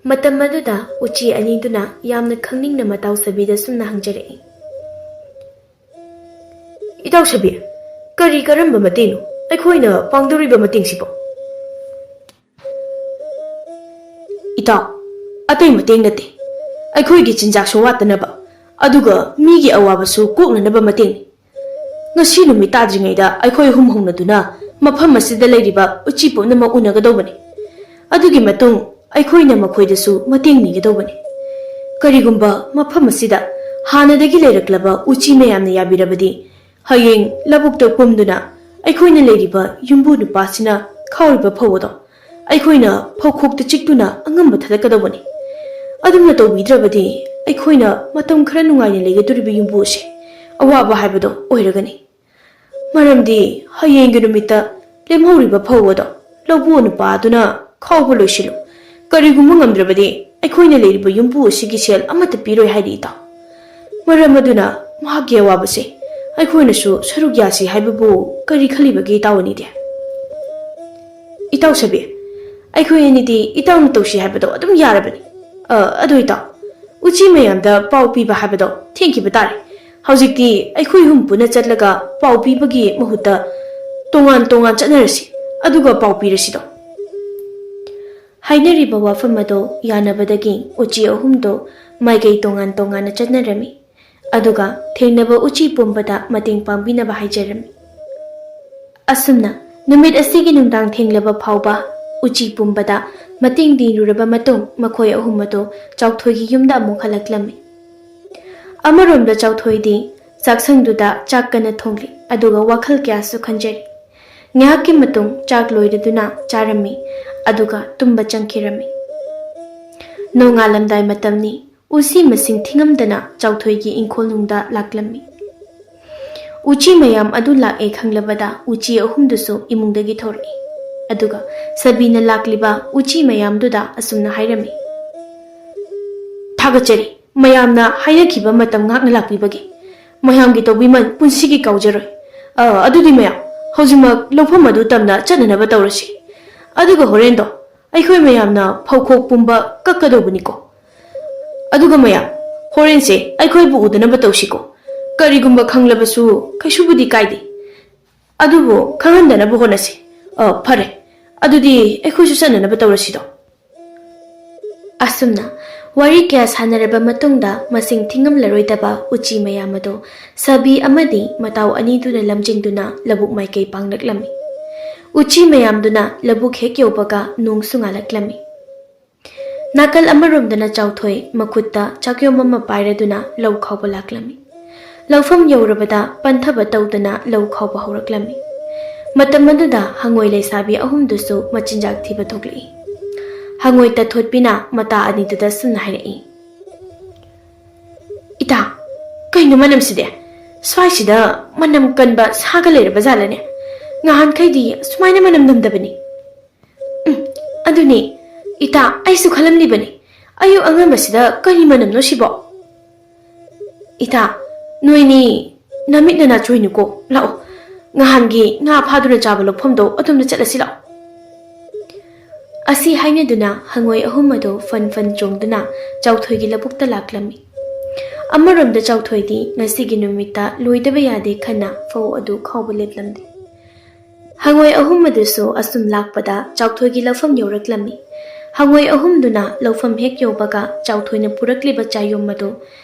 ꯃꯇꯝ ꯑꯗꯨꯗ ꯎꯆꯤ ꯑꯅꯤꯗꯨꯅ ꯌꯥꯝꯅ ꯈꯪꯅꯤꯡꯅ ꯃꯇꯥꯎ ꯁꯕꯤꯗ ꯁꯨꯝꯅ ꯍꯪꯖꯔꯛꯏ, "ꯏꯇꯥꯎ ꯁꯕꯤ, ꯀꯔꯤ ꯀꯔꯝꯕ ꯃꯇꯦꯡꯅꯣ ꯑꯩꯈꯣꯏꯅ ꯄꯥꯡꯗꯧꯔꯤꯕ ꯃꯇꯦꯡꯁꯤꯕꯣ?" "ꯏꯇꯥꯎ, ꯑꯇꯩ ꯃꯇꯦꯡ ꯅꯠꯇꯦ, ꯑꯩꯈꯣꯏꯒꯤ ꯆꯤꯟꯖꯥꯛꯁꯨ ꯋꯥꯠꯇꯅꯕ, ꯑꯗꯨꯒ ꯃꯤꯒꯤ ꯑꯋꯥꯕꯁꯨ ꯀꯣꯛꯅꯅꯕ ꯃꯇꯦꯡꯅꯤ꯫ ꯉꯁꯤ ꯅꯨꯃꯤꯠ ꯇꯥꯗ꯭ꯔꯤꯉꯩꯗ ꯑꯩꯈꯣꯏ ꯑꯍꯨꯝ ꯍꯧꯅꯗꯨꯅ ꯃꯐꯝ ꯑꯁꯤꯗ ꯂꯩꯔꯤꯕ ꯎꯆꯤ ꯄꯨꯝꯅꯃꯛ ꯎꯅꯒꯗꯧꯕꯅꯤ꯫ ꯑꯗꯨꯒꯤ ꯃꯇꯨꯡ ꯑꯩꯈꯣꯏꯅ ꯃꯈꯣꯏꯗꯁꯨ ꯃꯇꯦꯡ ꯅꯤꯒꯗꯧꯕꯅꯤ꯫ ꯀꯔꯤꯒꯨꯝꯕ ꯃꯐꯝ ꯑꯁꯤꯗ ꯍꯥꯟꯅꯗꯒꯤ ꯂꯩꯔꯛꯂꯕ ꯎꯆꯤ ꯃꯌꯥꯝꯅ ꯌꯥꯕꯤꯔꯕꯗꯤ, ꯍꯌꯦꯡ ꯂꯧꯕꯨꯛꯇ ꯀꯨꯝꯗꯨꯅ ꯑꯩꯈꯣꯏꯅ ꯂꯩꯔꯤꯕ ꯌꯨꯝꯕꯨ ꯅꯨꯄꯥꯁꯤꯅ ꯈꯥꯎꯔꯤꯕ ꯐꯧ ꯑꯗꯣ ꯑꯩꯈꯣꯏꯅ ꯐꯧꯈꯣꯛꯇ ꯆꯤꯛꯇꯨꯅ ꯑꯉꯝꯕ ꯊꯥꯗꯠꯀꯗꯧꯕꯅꯤ꯫ ꯑꯗꯨꯝꯅ ꯇꯧꯕꯤꯗ꯭ꯔꯕꯗꯤ ꯑꯩꯈꯣꯏꯅ ꯃꯇꯝ ꯈꯔ ꯅꯨꯡꯉꯥꯏꯅ ꯂꯩꯒꯗꯧꯔꯤꯕ ꯌꯨꯝꯕꯨ ꯑꯁꯤ ꯑꯋꯥꯕ ꯍꯥꯏꯕꯗꯣ ꯑꯣꯏꯔꯒꯅꯤ꯫ ꯃꯔꯝꯗꯤ ꯍꯌꯦꯡꯒꯤ ꯅꯨꯃꯤꯠꯇ ꯂꯦꯝꯍꯧꯔꯤꯕ ꯐꯧ ꯑꯗꯣ ꯂꯧꯕꯨ ꯅꯨꯄꯥ ꯑꯗꯨꯅ ꯈꯥꯎꯕ ꯂꯣꯏꯁꯤꯜꯂꯨ꯫ ꯀꯔꯤꯒꯨꯝꯕ ꯉꯝꯗ꯭ꯔꯕꯗꯤ ꯑꯩꯈꯣꯏꯅ ꯂꯩꯔꯤꯕ ꯌꯨꯝꯕꯨ ꯑꯁꯤꯒꯤ ꯁꯦꯜ ꯑꯃꯠꯇ ꯄꯤꯔꯣꯏ ꯍꯥꯏꯔꯤ ꯏꯇꯥꯎ꯫ ꯃꯔꯝ ꯑꯗꯨꯅ ꯃꯍꯥꯛꯀꯤ ꯑꯋꯥꯕꯁꯦ ꯑꯩꯈꯣꯏꯅꯁꯨ ꯁꯔꯨꯛ ꯌꯥꯁꯤ ꯍꯥꯏꯕꯕꯨ ꯀꯔꯤ ꯈꯜꯂꯤꯕꯒꯦ ꯏꯇꯥꯎ ꯑꯅꯤꯗꯤ?" "ꯏꯇꯥꯎ ꯁꯕꯤ, ꯑꯩꯈꯣꯏ ꯑꯅꯤꯗꯤ ꯏꯇꯥꯎꯅ ꯇꯧꯁꯤ ꯍꯥꯏꯕꯗꯣ ꯑꯗꯨꯝ ꯌꯥꯔꯕꯅꯤ꯫ ꯑ, ꯑꯗꯨ ꯏꯇꯥꯎ, ꯎꯆꯤ ꯃꯌꯥꯝꯗ ꯄꯥꯎ ꯄꯤꯕ ꯍꯥꯏꯕꯗꯣ ꯊꯦꯡꯈꯤꯕ ꯇꯥꯔꯦ꯫ ꯍꯧꯖꯤꯛꯇꯤ ꯑꯩꯈꯣꯏ ꯑꯍꯨꯝ ꯄꯨꯟꯅ ꯆꯠꯂꯒ ꯄꯥꯎ ꯄꯤꯕꯒꯤ ꯃꯍꯨꯠꯇ ꯇꯣꯉꯥꯟ ꯇꯣꯉꯥꯟ ꯆꯠꯅꯔꯁꯤ, ꯑꯗꯨꯒ ꯄꯥꯎ ꯄꯤꯔꯁꯤꯗꯣ꯫" ꯍꯥꯏꯅꯔꯤꯕ ꯋꯥꯐꯝ ꯑꯗꯣ ꯌꯥꯅꯕꯗꯒꯤ ꯎꯆꯤ ꯑꯍꯨꯝꯗꯣ ꯃꯥꯏꯀꯩ ꯇꯣꯉꯥꯟ ꯇꯣꯉꯥꯟꯅ ꯆꯠꯅꯔꯝꯃꯤ꯫ ꯑꯗꯨꯒ ꯊꯦꯡꯅꯕ ꯎꯆꯤ ꯄꯨꯝꯕꯗ ꯃꯇꯦꯡ ꯄꯥꯡꯕꯤꯅꯕ ꯍꯥꯏꯖꯔꯝꯃꯤ꯫ ꯑꯁꯨꯝꯅ ꯅꯨꯃꯤꯠ ꯑꯁꯤꯒꯤ ꯅꯨꯡꯗꯥꯡ ꯊꯦꯡꯂꯕ ꯐꯥꯎꯕ ꯎꯆꯤ ꯄꯨꯝꯕꯗ ꯃꯇꯦꯡ ꯅꯤꯔꯨꯔꯕ ꯃꯇꯨꯡ ꯃꯈꯣꯏ ꯑꯍꯨꯝ ꯑꯗꯨ ꯆꯥꯎꯊꯣꯏꯒꯤ ꯌꯨꯝꯗ ꯑꯃꯨꯛ ꯍꯜꯂꯛꯂꯝꯃꯤ꯫ ꯑꯃꯔꯣꯝꯗ ꯆꯥꯎꯊꯣꯏꯗꯤ ꯆꯥꯛꯁꯪꯗꯨꯗ ꯆꯥꯛ ꯀꯟꯅ ꯊꯣꯡꯂꯤ, ꯑꯗꯨꯒ ꯋꯥꯈꯜ ꯀꯌꯥꯁꯨ ꯈꯟꯖꯔꯤ꯫ ꯉꯥꯏꯍꯥꯛꯀꯤ ꯃꯇꯨꯡ ꯆꯥꯛ ꯂꯣꯏꯔꯗꯨꯅ ꯆꯥꯔꯝꯃꯤ, ꯑꯗꯨꯒ ꯇꯨꯝꯕ ꯆꯪꯈꯤꯔꯝꯃꯤ꯫ ꯅꯣꯡꯉꯥꯜꯂꯝꯗꯥꯏ ꯃꯇꯝꯅꯤ꯫ ꯎꯆꯤ ꯃꯁꯤꯡ ꯊꯤꯉꯝꯗꯅ ꯆꯥꯎꯊꯣꯏꯒꯤ ꯏꯪꯈꯣꯜꯅꯨꯡꯗ ꯂꯥꯛꯂꯝꯃꯤ꯫ ꯎꯆꯤ ꯃꯌꯥꯝ ꯑꯗꯨ ꯂꯥꯛꯑꯦ ꯈꯪꯂꯕꯗ ꯎꯆꯤ ꯑꯍꯨꯝꯗꯨꯁꯨ ꯏꯃꯨꯡꯗꯒꯤ ꯊꯣꯔꯛꯏ꯫ ꯑꯗꯨꯒ ꯁꯕꯤꯅ ꯂꯥꯛꯂꯤꯕ ꯎꯆꯤ ꯃꯌꯥꯝꯗꯨꯗ ꯑꯁꯨꯝꯅ ꯍꯥꯏꯔꯝꯃꯤ, "ꯊꯥꯒꯠꯆꯔꯤ, ꯃꯌꯥꯝꯅ ꯍꯥꯏꯅꯈꯤꯕ ꯃꯇꯝ ꯉꯥꯛꯅ ꯂꯥꯛꯄꯤꯕꯒꯤ꯫ ꯃꯌꯥꯝꯒꯤ ꯇꯧꯕꯤꯃꯜ ꯄꯨꯟꯁꯤꯒꯤ ꯀꯥꯎꯖꯔꯣꯏ꯫ ꯑ, ꯑꯗꯨꯗꯤ ꯃꯌꯥꯝ, ꯍꯧꯖꯤꯛꯃꯛ ꯂꯧꯐꯝ ꯑꯗꯨ ꯇꯝꯅ ꯆꯠꯅꯅꯕ ꯇꯧꯔꯁꯤ꯫ ꯑꯗꯨꯒ ꯍꯣꯔꯦꯟꯗꯣ ꯑꯩꯈꯣꯏ ꯃꯌꯥꯝꯅ ꯐꯧꯈꯣꯛ ꯄꯨꯝꯕ ꯀꯛꯀꯗꯧꯕꯅꯤꯀꯣ꯫ ꯑꯗꯨꯒ ꯃꯌꯥꯝ, ꯍꯣꯔꯦꯟꯁꯦ ꯑꯩꯈꯣꯏꯕꯨ ꯎꯗꯅꯕ ꯇꯧꯁꯤꯀꯣ꯫ ꯀꯔꯤꯒꯨꯝꯕ ꯈꯪꯂꯕꯁꯨ ꯀꯩꯁꯨꯕꯨꯗꯤ ꯀꯥꯏꯗꯦ, ꯑꯗꯨꯕꯨ ꯈꯪꯍꯟꯗꯅꯕ ꯍꯣꯠꯅꯁꯤ꯫ ꯑ, ꯐꯔꯦ, ꯑꯗꯨꯗꯤ ꯑꯩꯈꯣꯏꯁꯨ ꯆꯠꯅꯅꯕ ꯇꯧꯔꯁꯤꯗꯣ꯫" ꯑꯁꯨꯝꯅ ꯋꯥꯔꯤ ꯀꯌꯥ ꯁꯥꯟꯅꯔꯕ ꯃꯇꯨꯡꯗ ꯃꯁꯤꯡ ꯊꯤꯉꯝꯂꯔꯣꯏꯗꯕ ꯎꯆꯤ ꯃꯌꯥꯝ ꯑꯗꯨ ꯁꯥꯕꯤ ꯑꯃꯗꯤ ꯃꯇꯥꯎ ꯑꯅꯤꯗꯨꯅ ꯂꯝꯖꯤꯡꯗꯨꯅ ꯂꯧꯕꯨꯛ ꯃꯥꯏꯀꯩ ꯄꯥꯡꯂꯛꯂꯝꯃꯤ꯫ ꯎꯆꯤ ꯃꯌꯥꯝꯗꯨꯅ ꯂꯧꯕꯨꯛ ꯍꯦꯛ ꯌꯧꯕꯒ ꯅꯣꯡꯁꯨ ꯉꯥꯜꯂꯛꯂꯝꯃꯤ꯫ ꯅꯥꯀꯜ ꯑꯃꯔꯣꯝꯗꯅ ꯆꯥꯎꯊꯣꯏ ꯃꯈꯨꯠꯇ ꯆꯥꯛꯌꯣꯝ ꯑꯃ ꯄꯥꯏꯔꯗꯨꯅ ꯂꯧ ꯈꯥꯎꯕ ꯂꯥꯛꯂꯝꯃꯤ꯫ ꯂꯧꯐꯝ ꯌꯧꯔꯕꯗ ꯄꯟꯊꯕ ꯇꯧꯗꯅ ꯂꯧ ꯈꯥꯎꯕ ꯍꯧꯔꯛꯂꯝꯃꯤ꯫ ꯃꯇꯝ ꯑꯗꯨꯗ ꯍꯉꯣꯏ ꯂꯩꯁꯥꯕꯤ ꯑꯍꯨꯝꯗꯨꯁꯨ ꯃꯆꯤꯟꯖꯥꯛ ꯊꯤꯕ ꯊꯣꯛꯂꯛꯏ꯫ ꯍꯉꯣꯏ ꯇꯥꯊꯣꯠꯄꯤꯅ ꯃꯇꯥ ꯑꯅꯤꯗꯨꯗ ꯁꯨꯝꯅ ꯍꯥꯏꯔꯛꯏ, "ꯏꯇꯥ, ꯀꯩꯅꯣ ꯃꯅꯝꯁꯤꯗꯤ? ꯁ꯭ꯋꯥꯏꯁꯤꯗ ꯃꯅꯝ ꯀꯟꯕ ꯁꯥꯒ ꯂꯩꯔꯕ ꯖꯥꯠꯂꯅꯦ? ꯉꯍꯥꯟꯈꯩꯗꯤ ꯁꯨꯃꯥꯏꯅ ꯃꯅꯝ ꯅꯝꯗꯕꯅꯤ꯫" "ꯎꯝ, ꯑꯗꯨꯅꯤ, ꯏꯇꯥ, ꯑꯩꯁꯨ ꯈꯜꯂꯝꯂꯤꯕꯅꯤ, ꯑꯌꯨꯛ ꯑꯉꯟꯕꯁꯤꯗ ꯀꯔꯤ ꯃꯅꯝꯅꯣ ꯁꯤꯕꯣ?" "ꯏꯇꯥ, ꯅꯣꯏꯅꯤ ꯅꯃꯤꯠ ꯅꯅꯥ ꯆꯣꯏꯅꯨꯀꯣ, ꯂꯥꯛꯑꯣ, ꯉꯍꯥꯟꯒꯤ ꯉꯥ ꯐꯥꯗꯨꯅ ꯆꯥꯕ ꯂꯧꯐꯝꯗꯣ ꯑꯗꯣꯝꯗ ꯆꯠꯂꯁꯤ ꯂꯥꯛꯑꯣ꯫" ꯑꯁꯤ ꯍꯥꯏꯅꯗꯨꯅ ꯍꯉꯣꯏ ꯑꯍꯨꯝ ꯑꯗꯨ ꯐꯟ ꯐꯟ ꯆꯣꯡꯗꯨꯅ ꯆꯥꯎꯊꯣꯏꯒꯤ ꯂꯧꯕꯨꯛꯇ ꯂꯥꯛꯂꯝꯃꯤ꯫ ꯑꯃꯔꯣꯝꯗ ꯆꯥꯎꯊꯣꯏꯗꯤ ꯉꯁꯤꯒꯤ ꯅꯨꯃꯤꯠꯇ ꯂꯣꯏꯗꯕ ꯌꯥꯗꯦ ꯈꯟꯅ ꯐꯧ ꯑꯗꯨ ꯈꯥꯎꯕ ꯂꯦꯞꯂꯝꯗꯦ꯫ ꯍꯉꯣꯏ ꯑꯍꯨꯝ ꯑꯗꯨꯁꯨ ꯑꯁꯨꯝ ꯂꯥꯛꯄꯗ ꯆꯥꯎꯊꯣꯏꯒꯤ ꯂꯧꯐꯝ ꯌꯧꯔꯛꯂꯝꯃꯤ꯫ ꯍꯉꯣꯏ ꯑꯍꯨꯝꯗꯨꯅ ꯂꯧꯐꯝ ꯍꯦꯛ ꯌꯧꯕꯒ ꯆꯥꯎꯊꯣꯏꯅ ꯄꯨꯔꯛꯂꯤꯕ ꯆꯥꯌꯣꯝ ꯑꯗꯨ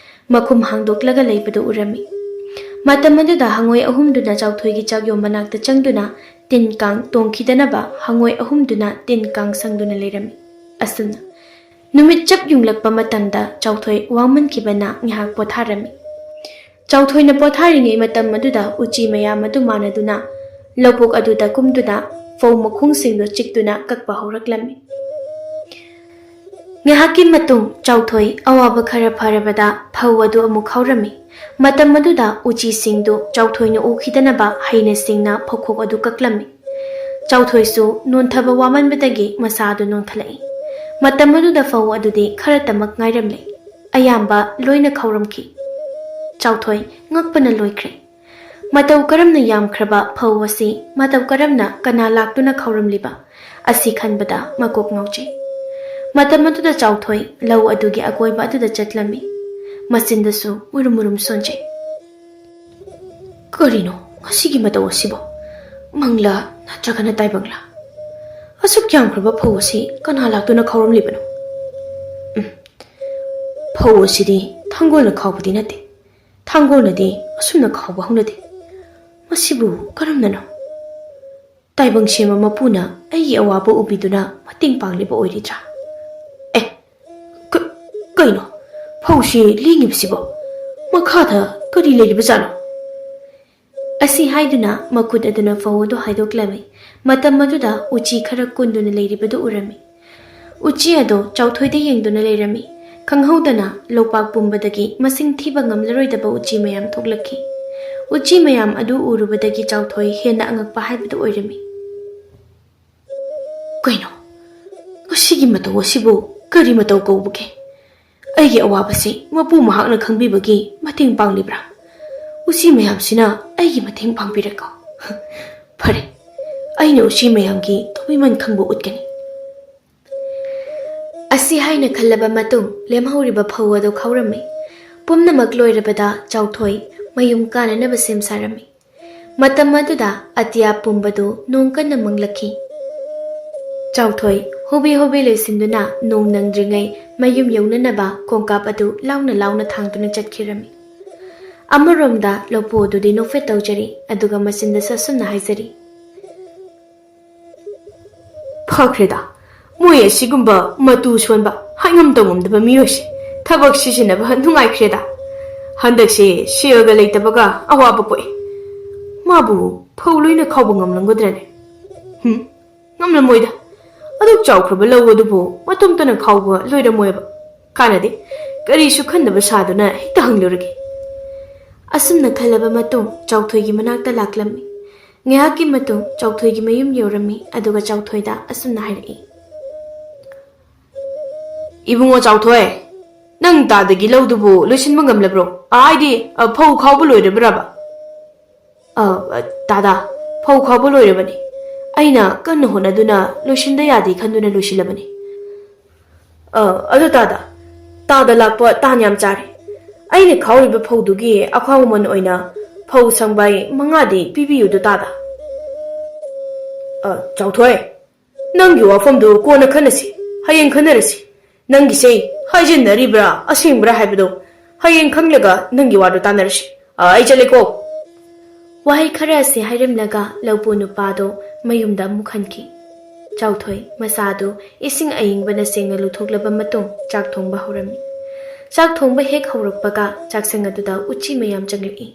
ꯃꯈꯨꯝ ꯍꯥꯡꯗꯣꯛꯂꯒ ꯂꯩꯕꯗꯨ ꯎꯔꯝꯃꯤ꯫ ꯃꯇꯝ ꯑꯗꯨꯗ ꯍꯉꯣꯏ ꯑꯍꯨꯝꯗꯨꯅ ꯆꯥꯎꯊꯣꯏꯒꯤ ꯆꯥꯛꯌꯣꯝ ꯃꯅꯥꯛꯇ ꯆꯪꯗꯨꯅ ꯇꯤꯟ ꯀꯥꯡ ꯇꯣꯡꯈꯤꯗꯅꯕ ꯍꯉꯣꯏ ꯑꯍꯨꯝꯗꯨꯅ ꯇꯤꯟ ꯀꯥꯡ ꯁꯪꯗꯨꯅ ꯂꯩꯔꯝꯃꯤ꯫ ꯑꯁꯨꯝꯅ ꯅꯨꯃꯤꯠ ꯆꯞ ꯌꯨꯡꯂꯛꯄ ꯃꯇꯝꯗ ꯆꯥꯎꯊꯣꯏ ꯋꯥꯃꯟꯈꯤꯕꯅ ꯉꯥꯏꯍꯥꯛ ꯄꯣꯊꯥꯔꯝꯃꯤ꯫ ꯆꯥꯎꯊꯣꯏꯅ ꯄꯣꯊꯥꯔꯤꯉꯩ ꯃꯇꯝ ꯑꯗꯨꯗ ꯎꯆꯤ ꯃꯌꯥꯝ ꯑꯗꯨ ꯃꯥꯟꯅꯗꯨꯅ ꯂꯧꯕꯨꯛ ꯑꯗꯨꯗ ꯀꯨꯝꯗꯨꯅ ꯐꯧ ꯃꯈꯣꯡꯁꯤꯡꯗꯨ ꯆꯤꯛꯇꯨꯅ ꯀꯛꯄ ꯍꯧꯔꯛꯂꯝꯃꯤ꯫ ꯉꯥꯏꯍꯥꯛꯀꯤ ꯃꯇꯨꯡ ꯆꯥꯎꯊꯣꯏ ꯑꯋꯥꯕ ꯈꯔ ꯐꯔꯕꯗ ꯐꯧ ꯑꯗꯨ ꯑꯃꯨꯛ ꯈꯥꯎꯔꯝꯃꯤ꯫ ꯃꯇꯝ ꯑꯗꯨꯗ ꯎꯆꯤꯁꯤꯡꯗꯨ ꯆꯥꯎꯊꯣꯏꯅ ꯎꯈꯤꯗꯅꯕ ꯍꯩꯅ ꯁꯤꯡꯅ ꯐꯧꯈꯣꯛ ꯑꯗꯨ ꯀꯛꯂꯝꯃꯤ꯫ ꯆꯥꯎꯊꯣꯏꯁꯨ ꯅꯣꯟꯊꯕ ꯋꯥꯃꯟꯕꯗꯒꯤ ꯃꯁꯥ ꯑꯗꯨ ꯅꯣꯟꯊꯂꯛꯏ꯫ ꯃꯇꯝ ꯑꯗꯨꯗ ꯐꯧ ꯑꯗꯨꯗꯤ ꯈꯔꯇꯃꯛ ꯉꯥꯏꯔꯝꯂꯦ꯫ ꯑꯌꯥꯝꯕ ꯂꯣꯏꯅ ꯈꯥꯎꯔꯝꯈꯤ꯫ ꯆꯥꯎꯊꯣꯏ ꯉꯛꯄꯅ ꯂꯣꯏꯈ꯭ꯔꯦ꯫ ꯃꯇꯧ ꯀꯔꯝꯅ ꯌꯥꯝꯈ꯭ꯔꯕ ꯐꯧ ꯑꯁꯤ ꯃꯇꯧ ꯀꯔꯝꯅ ꯀꯅꯥ ꯂꯥꯛꯇꯨꯅ ꯈꯥꯎꯔꯝꯂꯤꯕ ꯑꯁꯤ ꯈꯟꯕꯗ ꯃꯀꯣꯛ ꯉꯥꯎꯖꯩ꯫ ꯃꯇꯝ ꯑꯗꯨꯗ ꯆꯥꯎꯊꯣꯏ ꯂꯧ ꯑꯗꯨꯒꯤ ꯑꯀꯣꯏꯕ ꯑꯗꯨꯗ ꯆꯠꯂꯝꯃꯤ꯫ ꯃꯆꯤꯟꯗꯁꯨ ꯃꯨꯔꯨꯝ ꯃꯨꯔꯨꯝ ꯁꯣꯟꯖꯩ꯫ "ꯀꯔꯤꯅꯣ ꯉꯁꯤꯒꯤ ꯃꯇꯧ ꯑꯁꯤꯕꯣ? ꯃꯪꯂꯥ ꯅꯠꯇ꯭ꯔꯒꯅ ꯇꯥꯏꯕꯪꯂꯥ? ꯑꯁꯨꯛ ꯌꯥꯝꯈ꯭ꯔꯕ ꯐꯧ ꯑꯁꯤ ꯀꯅꯥ ꯂꯥꯛꯇꯨꯅ ꯈꯥꯎꯔꯝꯂꯤꯕꯅꯣ? ꯎꯝ, ꯐꯧ ꯑꯁꯤꯗꯤ ꯊꯥꯡꯒꯣꯜꯅ ꯈꯥꯎꯕꯗꯤ ꯅꯠꯇꯦ꯫ ꯊꯥꯡꯒꯣꯜꯅꯗꯤ ꯑꯁꯨꯝꯅ ꯈꯥꯎꯕ ꯍꯧꯅꯗꯦ꯫ ꯃꯁꯤꯕꯨ ꯀꯔꯝꯅꯅꯣ? ꯇꯥꯏꯕꯪ ꯁꯦꯝꯕ ꯃꯄꯨꯅ ꯑꯩꯒꯤ ꯑꯋꯥꯕ ꯎꯕꯤꯗꯨꯅ ꯃꯇꯦꯡ ꯄꯥꯡꯂꯤꯕ ꯑꯣꯏꯔꯤꯗ꯭ꯔꯥ? ꯑꯦ, ꯀ-, ꯀꯩꯅꯣ? ꯐꯧꯁꯤ ꯂꯦꯡꯉꯤꯕꯁꯤꯕꯣ? ꯃꯈꯥꯗ ꯀꯔꯤ ꯂꯩꯔꯤꯕꯖꯥꯠꯅꯣ?" ꯑꯁꯤ ꯍꯥꯏꯗꯨꯅ ꯃꯈꯨꯠ ꯑꯗꯨꯅ ꯐꯧ ꯑꯗꯨ ꯍꯥꯏꯗꯣꯛꯂꯝꯃꯤ꯫ ꯃꯇꯝ ꯑꯗꯨꯗ ꯎꯆꯤ ꯈꯔ ꯀꯨꯟꯗꯨꯅ ꯂꯩꯔꯤꯕꯗꯨ ꯎꯔꯝꯃꯤ꯫ ꯎꯆꯤ ꯑꯗꯣ ꯆꯥꯎꯊꯣꯏꯗ ꯌꯦꯡꯗꯨꯅ ꯂꯩꯔꯝꯃꯤ꯫ ꯈꯪꯍꯧꯗꯅ ꯂꯣꯛꯄꯥꯛ ꯄꯨꯝꯕꯗꯒꯤ ꯃꯁꯤꯡ ꯊꯤꯕ ꯉꯝꯂꯔꯣꯏꯗꯕ ꯎꯆꯤ ꯃꯌꯥꯝ ꯊꯣꯛꯂꯛꯈꯤ꯫ ꯎꯆꯤ ꯃꯌꯥꯝ ꯑꯗꯨ ꯎꯔꯨꯕꯗꯒꯤ ꯆꯥꯎꯊꯣꯏ ꯍꯦꯟꯅ ꯑꯉꯛꯄ ꯍꯥꯏꯕꯗꯨ ꯑꯣꯏꯔꯝꯃꯤ꯫ "ꯀꯩꯅꯣ? ꯉꯁꯤꯒꯤ ꯃꯇꯧ ꯑꯁꯤꯕꯨ ꯀꯔꯤ ꯃꯇꯧ ꯀꯧꯕꯒꯦ? ꯑꯩꯒꯤ ꯑꯋꯥꯕꯁꯤ ꯃꯄꯨ ꯃꯍꯥꯛꯅ ꯈꯪꯕꯤꯕꯒꯤ ꯃꯇꯦꯡ ꯄꯥꯡꯂꯤꯕ꯭ꯔꯥ? ꯎꯆꯤ ꯃꯌꯥꯝꯁꯤꯅ ꯑꯩꯒꯤ ꯃꯇꯦꯡ ꯄꯥꯡꯕꯤꯔꯦꯀꯣ꯫ ꯐꯔꯦ, ꯑꯩꯅ ꯎꯆꯤ ꯃꯌꯥꯝꯒꯤ ꯊꯧꯃꯤꯃꯟ ꯈꯪꯕ ꯎꯠꯀꯅꯤ꯫" ꯑꯁꯤ ꯍꯥꯏꯅ ꯈꯜꯂꯕ ꯃꯇꯨꯡ ꯂꯦꯝꯍꯧꯔꯤꯕ ꯐꯧ ꯑꯗꯨ ꯈꯥꯎꯔꯝꯃꯤ꯫ ꯄꯨꯝꯅꯃꯛ ꯂꯣꯏꯔꯕꯗ ꯆꯥꯎꯊꯣꯏ ꯃꯌꯨꯝ ꯀꯥꯅꯅꯕ ꯁꯦꯝ ꯁꯥꯔꯝꯃꯤ꯫ ꯃꯇꯝ ꯑꯗꯨꯗ ꯑꯇꯤꯌꯥ ꯄꯨꯝꯕꯗꯨ ꯅꯣꯡ ꯀꯟꯅ ꯃꯪꯂꯛꯈꯤ꯫ ꯆꯥꯎꯊꯣꯏ ꯍꯣꯕꯦ ꯍꯣꯕꯦ ꯂꯣꯏꯁꯤꯟꯗꯨꯅ ꯅꯣꯡ ꯅꯪꯗ꯭ꯔꯤꯉꯩ ꯃꯌꯨꯝ ꯌꯧꯅꯅꯕ ꯈꯣꯡꯀꯥꯞ ꯑꯗꯨ ꯂꯥꯎꯅ ꯂꯥꯎꯅ ꯊꯥꯡꯗꯨꯅ ꯆꯠꯈꯤꯔꯝꯃꯤ꯫ ꯑꯃꯔꯣꯝꯗ ꯂꯧꯄꯨ ꯑꯗꯨꯗꯤ ꯅꯣꯛꯐꯦꯠ ꯇꯧꯖꯔꯤ, ꯑꯗꯨꯒ ꯃꯆꯤꯟꯗꯁꯨ ꯑꯁꯨꯝꯅ ꯍꯥꯏꯖꯔꯤ꯫ "ꯐꯈ꯭ꯔꯦꯗ, ꯃꯣꯏ ꯑꯁꯤꯒꯨꯝꯕ ꯃꯇꯨ ꯁꯣꯟꯕ, ꯍꯥꯏꯉꯝ ꯇꯧꯉꯝꯗꯕ ꯃꯤꯑꯣꯏꯁꯦ ꯊꯕꯛ ꯁꯤꯖꯤꯟꯅꯕ ꯅꯨꯡꯉꯥꯏꯈ꯭ꯔꯦꯗ꯫ ꯍꯟꯗꯛꯁꯦ ꯁꯦꯜꯒ ꯂꯩꯇꯕꯒ ꯑꯋꯥꯕ ꯄꯣꯛꯏ꯫ ꯃꯥꯕꯨ ꯐꯧ ꯂꯣꯏꯅ ꯈꯥꯎꯕ ꯉꯝꯂꯝꯒꯗ꯭ꯔꯅꯦ? ꯍꯨꯝ, ꯉꯝꯂꯝꯃꯣꯏꯗ꯫ ꯑꯗꯨꯛ ꯆꯥꯎꯈ꯭ꯔꯕ ꯂꯧ ꯑꯗꯨꯕꯨ ꯃꯇꯣꯝꯇꯅ ꯈꯥꯎꯕ ꯂꯣꯏꯔꯝꯃꯣꯏꯕ꯫ ꯀꯥꯟꯅꯗꯦ, ꯀꯔꯤꯁꯨ ꯈꯟꯗꯕ ꯁꯥꯗꯨꯅ ꯍꯦꯛꯇ ꯍꯪꯂꯨꯔꯒꯦ꯫ ꯑꯁꯨꯝꯅ ꯈꯜꯂꯕ ꯃꯇꯨꯡ ꯆꯥꯎꯊꯣꯏꯒꯤ ꯃꯅꯥꯛꯇ ꯂꯥꯛꯂꯝꯃꯤ꯫ ꯉꯥꯏꯍꯥꯛꯀꯤ ꯃꯇꯨꯡ ꯆꯥꯎꯊꯣꯏꯒꯤ ꯃꯌꯨꯝ ꯌꯧꯔꯝꯃꯤ, ꯑꯗꯨꯒ ꯆꯥꯎꯊꯣꯏꯗ ꯑꯁꯨꯝꯅ ꯍꯥꯏꯔꯛꯏ꯫ "ꯏꯕꯨꯡꯉꯣ ꯆꯥꯎꯊꯣꯏ, ꯅꯪ ꯇꯥꯗꯒꯤ ꯂꯧꯗꯨꯕꯨ ꯂꯣꯏꯁꯤꯟꯕ ꯉꯝꯂꯕ꯭ꯔꯣ? ꯑ, ꯍꯥꯏꯗꯤ, ꯑ, ꯐꯧ ꯈꯥꯎꯕ ꯂꯣꯏꯔꯕ꯭ꯔꯕ?" "ꯑ, ꯑ, ꯇꯥꯗꯥ, ꯐꯧ ꯈꯥꯎꯕ ꯂꯣꯏꯔꯕꯅꯤ꯫ ꯑꯩꯅ ꯀꯟꯅ ꯍꯣꯠꯅꯗꯨꯅ ꯂꯣꯏꯁꯤꯟꯗ ꯌꯥꯗꯦ ꯈꯟꯗꯨꯅ ꯂꯣꯏꯁꯤꯜꯂꯕꯅꯤ꯫" "ꯑ, ꯑꯗꯨ ꯇꯥꯗꯥ, ꯇꯥꯗ ꯂꯥꯛꯄ ꯇꯥꯟ ꯌꯥꯝ ꯆꯥꯔꯦ꯫ ꯑꯩꯅ ꯈꯥꯎꯔꯤꯕ ꯐꯧꯗꯨꯒꯤ ꯑꯈꯥꯎ ꯃꯃꯜ ꯑꯣꯏꯅ ꯐꯧ ꯁꯪꯕꯥꯏ ꯃꯉꯥꯗꯤ ꯄꯤꯕꯤꯌꯨꯗ ꯇꯥꯗꯥ꯫" "ꯑ, ꯆꯥꯎꯊꯣꯏ, ꯅꯪꯒꯤ ꯋꯥꯐꯝꯗꯨ ꯀꯣꯟꯅ ꯈꯟꯅꯁꯤ, ꯍꯌꯦꯡ ꯈꯟꯅꯔꯁꯤ꯫ ꯅꯪꯒꯤꯁꯦ ꯍꯥꯏꯖꯤꯟꯅꯔꯤꯕ꯭ꯔꯥ ꯑꯁꯦꯡꯕ꯭ꯔꯥ ꯍꯥꯏꯕꯗꯣ ꯍꯌꯦꯡ ꯈꯪꯂꯒ ꯅꯪꯒꯤ ꯋꯥꯗꯨ ꯇꯥꯟꯅꯔꯁꯤ꯫ ꯑ, ꯑꯩ ꯆꯠꯂꯦꯀꯣ꯫" ꯋꯥꯍꯩ ꯈꯔ ꯑꯁꯤ ꯍꯥꯏꯔꯝꯂꯒ ꯂꯧꯄꯨ ꯅꯨꯄꯥꯗꯣ ꯃꯌꯨꯝꯗ ꯑꯃꯨꯛ ꯍꯟꯈꯤ꯫ ꯆꯥꯎꯊꯣꯏ ꯃꯁꯥꯗꯨ ꯏꯁꯤꯡ ꯑꯏꯪꯕꯅ ꯁꯦꯡꯅ ꯂꯨꯊꯣꯛꯂꯕ ꯃꯇꯨꯡ ꯆꯥꯛ ꯊꯣꯡꯕ ꯍꯧꯔꯝꯃꯤ꯫ ꯆꯥꯛ ꯊꯣꯡꯕ ꯍꯦꯛ ꯍꯧꯔꯛꯄꯒ ꯆꯥꯛꯁꯪ ꯑꯗꯨꯗ ꯎꯆꯤ ꯃꯌꯥꯝ ꯆꯪꯂꯛꯏ꯫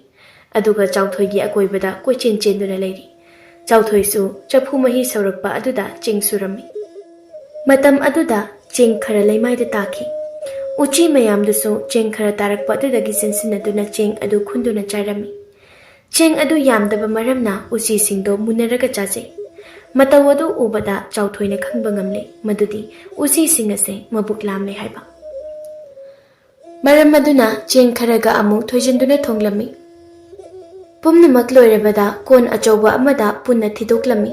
ꯑꯗꯨꯒ ꯆꯥꯎꯊꯣꯏꯒꯤ ꯑꯀꯣꯏꯕꯗ ꯀꯣꯏꯆꯦꯟ ꯆꯦꯟꯗꯨꯅ ꯂꯩꯔꯤ꯫ ꯆꯥꯎꯊꯣꯏꯁꯨ ꯆꯐꯨ ꯃꯍꯤ ꯁꯧꯔꯛꯄ ꯑꯗꯨꯗ ꯆꯦꯡ ꯁꯨꯔꯝꯃꯤ꯫ ꯃꯇꯝ ꯑꯗꯨꯗ ꯆꯦꯡ ꯈꯔ ꯂꯩꯃꯥꯏꯗ ꯇꯥꯈꯤ꯫ ꯎꯆꯤ ꯃꯌꯥꯝꯗꯨꯁꯨ ꯆꯦꯡ ꯈꯔ ꯇꯥꯔꯛꯄ ꯑꯗꯨꯗꯒꯤ ꯆꯦꯟꯁꯤꯟꯅꯗꯨꯅ ꯆꯦꯡ ꯑꯗꯨ ꯈꯨꯟꯗꯨꯅ ꯆꯥꯔꯝꯃꯤ꯫ ꯆꯦꯡ ꯑꯗꯨ ꯌꯥꯝꯗꯕ ꯃꯔꯝꯅ ꯎꯆꯤꯁꯤꯡꯗꯣ ꯃꯨꯟꯅꯔꯒ ꯆꯥꯖꯩ꯫ ꯃꯇꯧ ꯑꯗꯨ ꯎꯕꯗ ꯆꯥꯎꯊꯣꯏꯅ ꯈꯪꯕ ꯉꯝꯂꯦ ꯃꯗꯨꯗꯤ ꯎꯆꯤꯁꯤꯡ ꯑꯁꯦ ꯃꯕꯨꯛ ꯂꯥꯝꯂꯦ ꯍꯥꯏꯕ꯫ ꯃꯔꯝ ꯑꯗꯨꯅ ꯆꯦꯡ ꯈꯔꯒ ꯑꯃꯨꯛ ꯊꯣꯏꯖꯤꯟꯗꯨꯅ ꯊꯣꯡꯂꯝꯃꯤ꯫ ꯄꯨꯝꯅꯃꯛ ꯂꯣꯏꯔꯕꯗ ꯀꯣꯟ ꯑꯆꯧꯕ ꯑꯃꯗ ꯄꯨꯟꯅ ꯊꯤꯗꯣꯛꯂꯝꯃꯤ꯫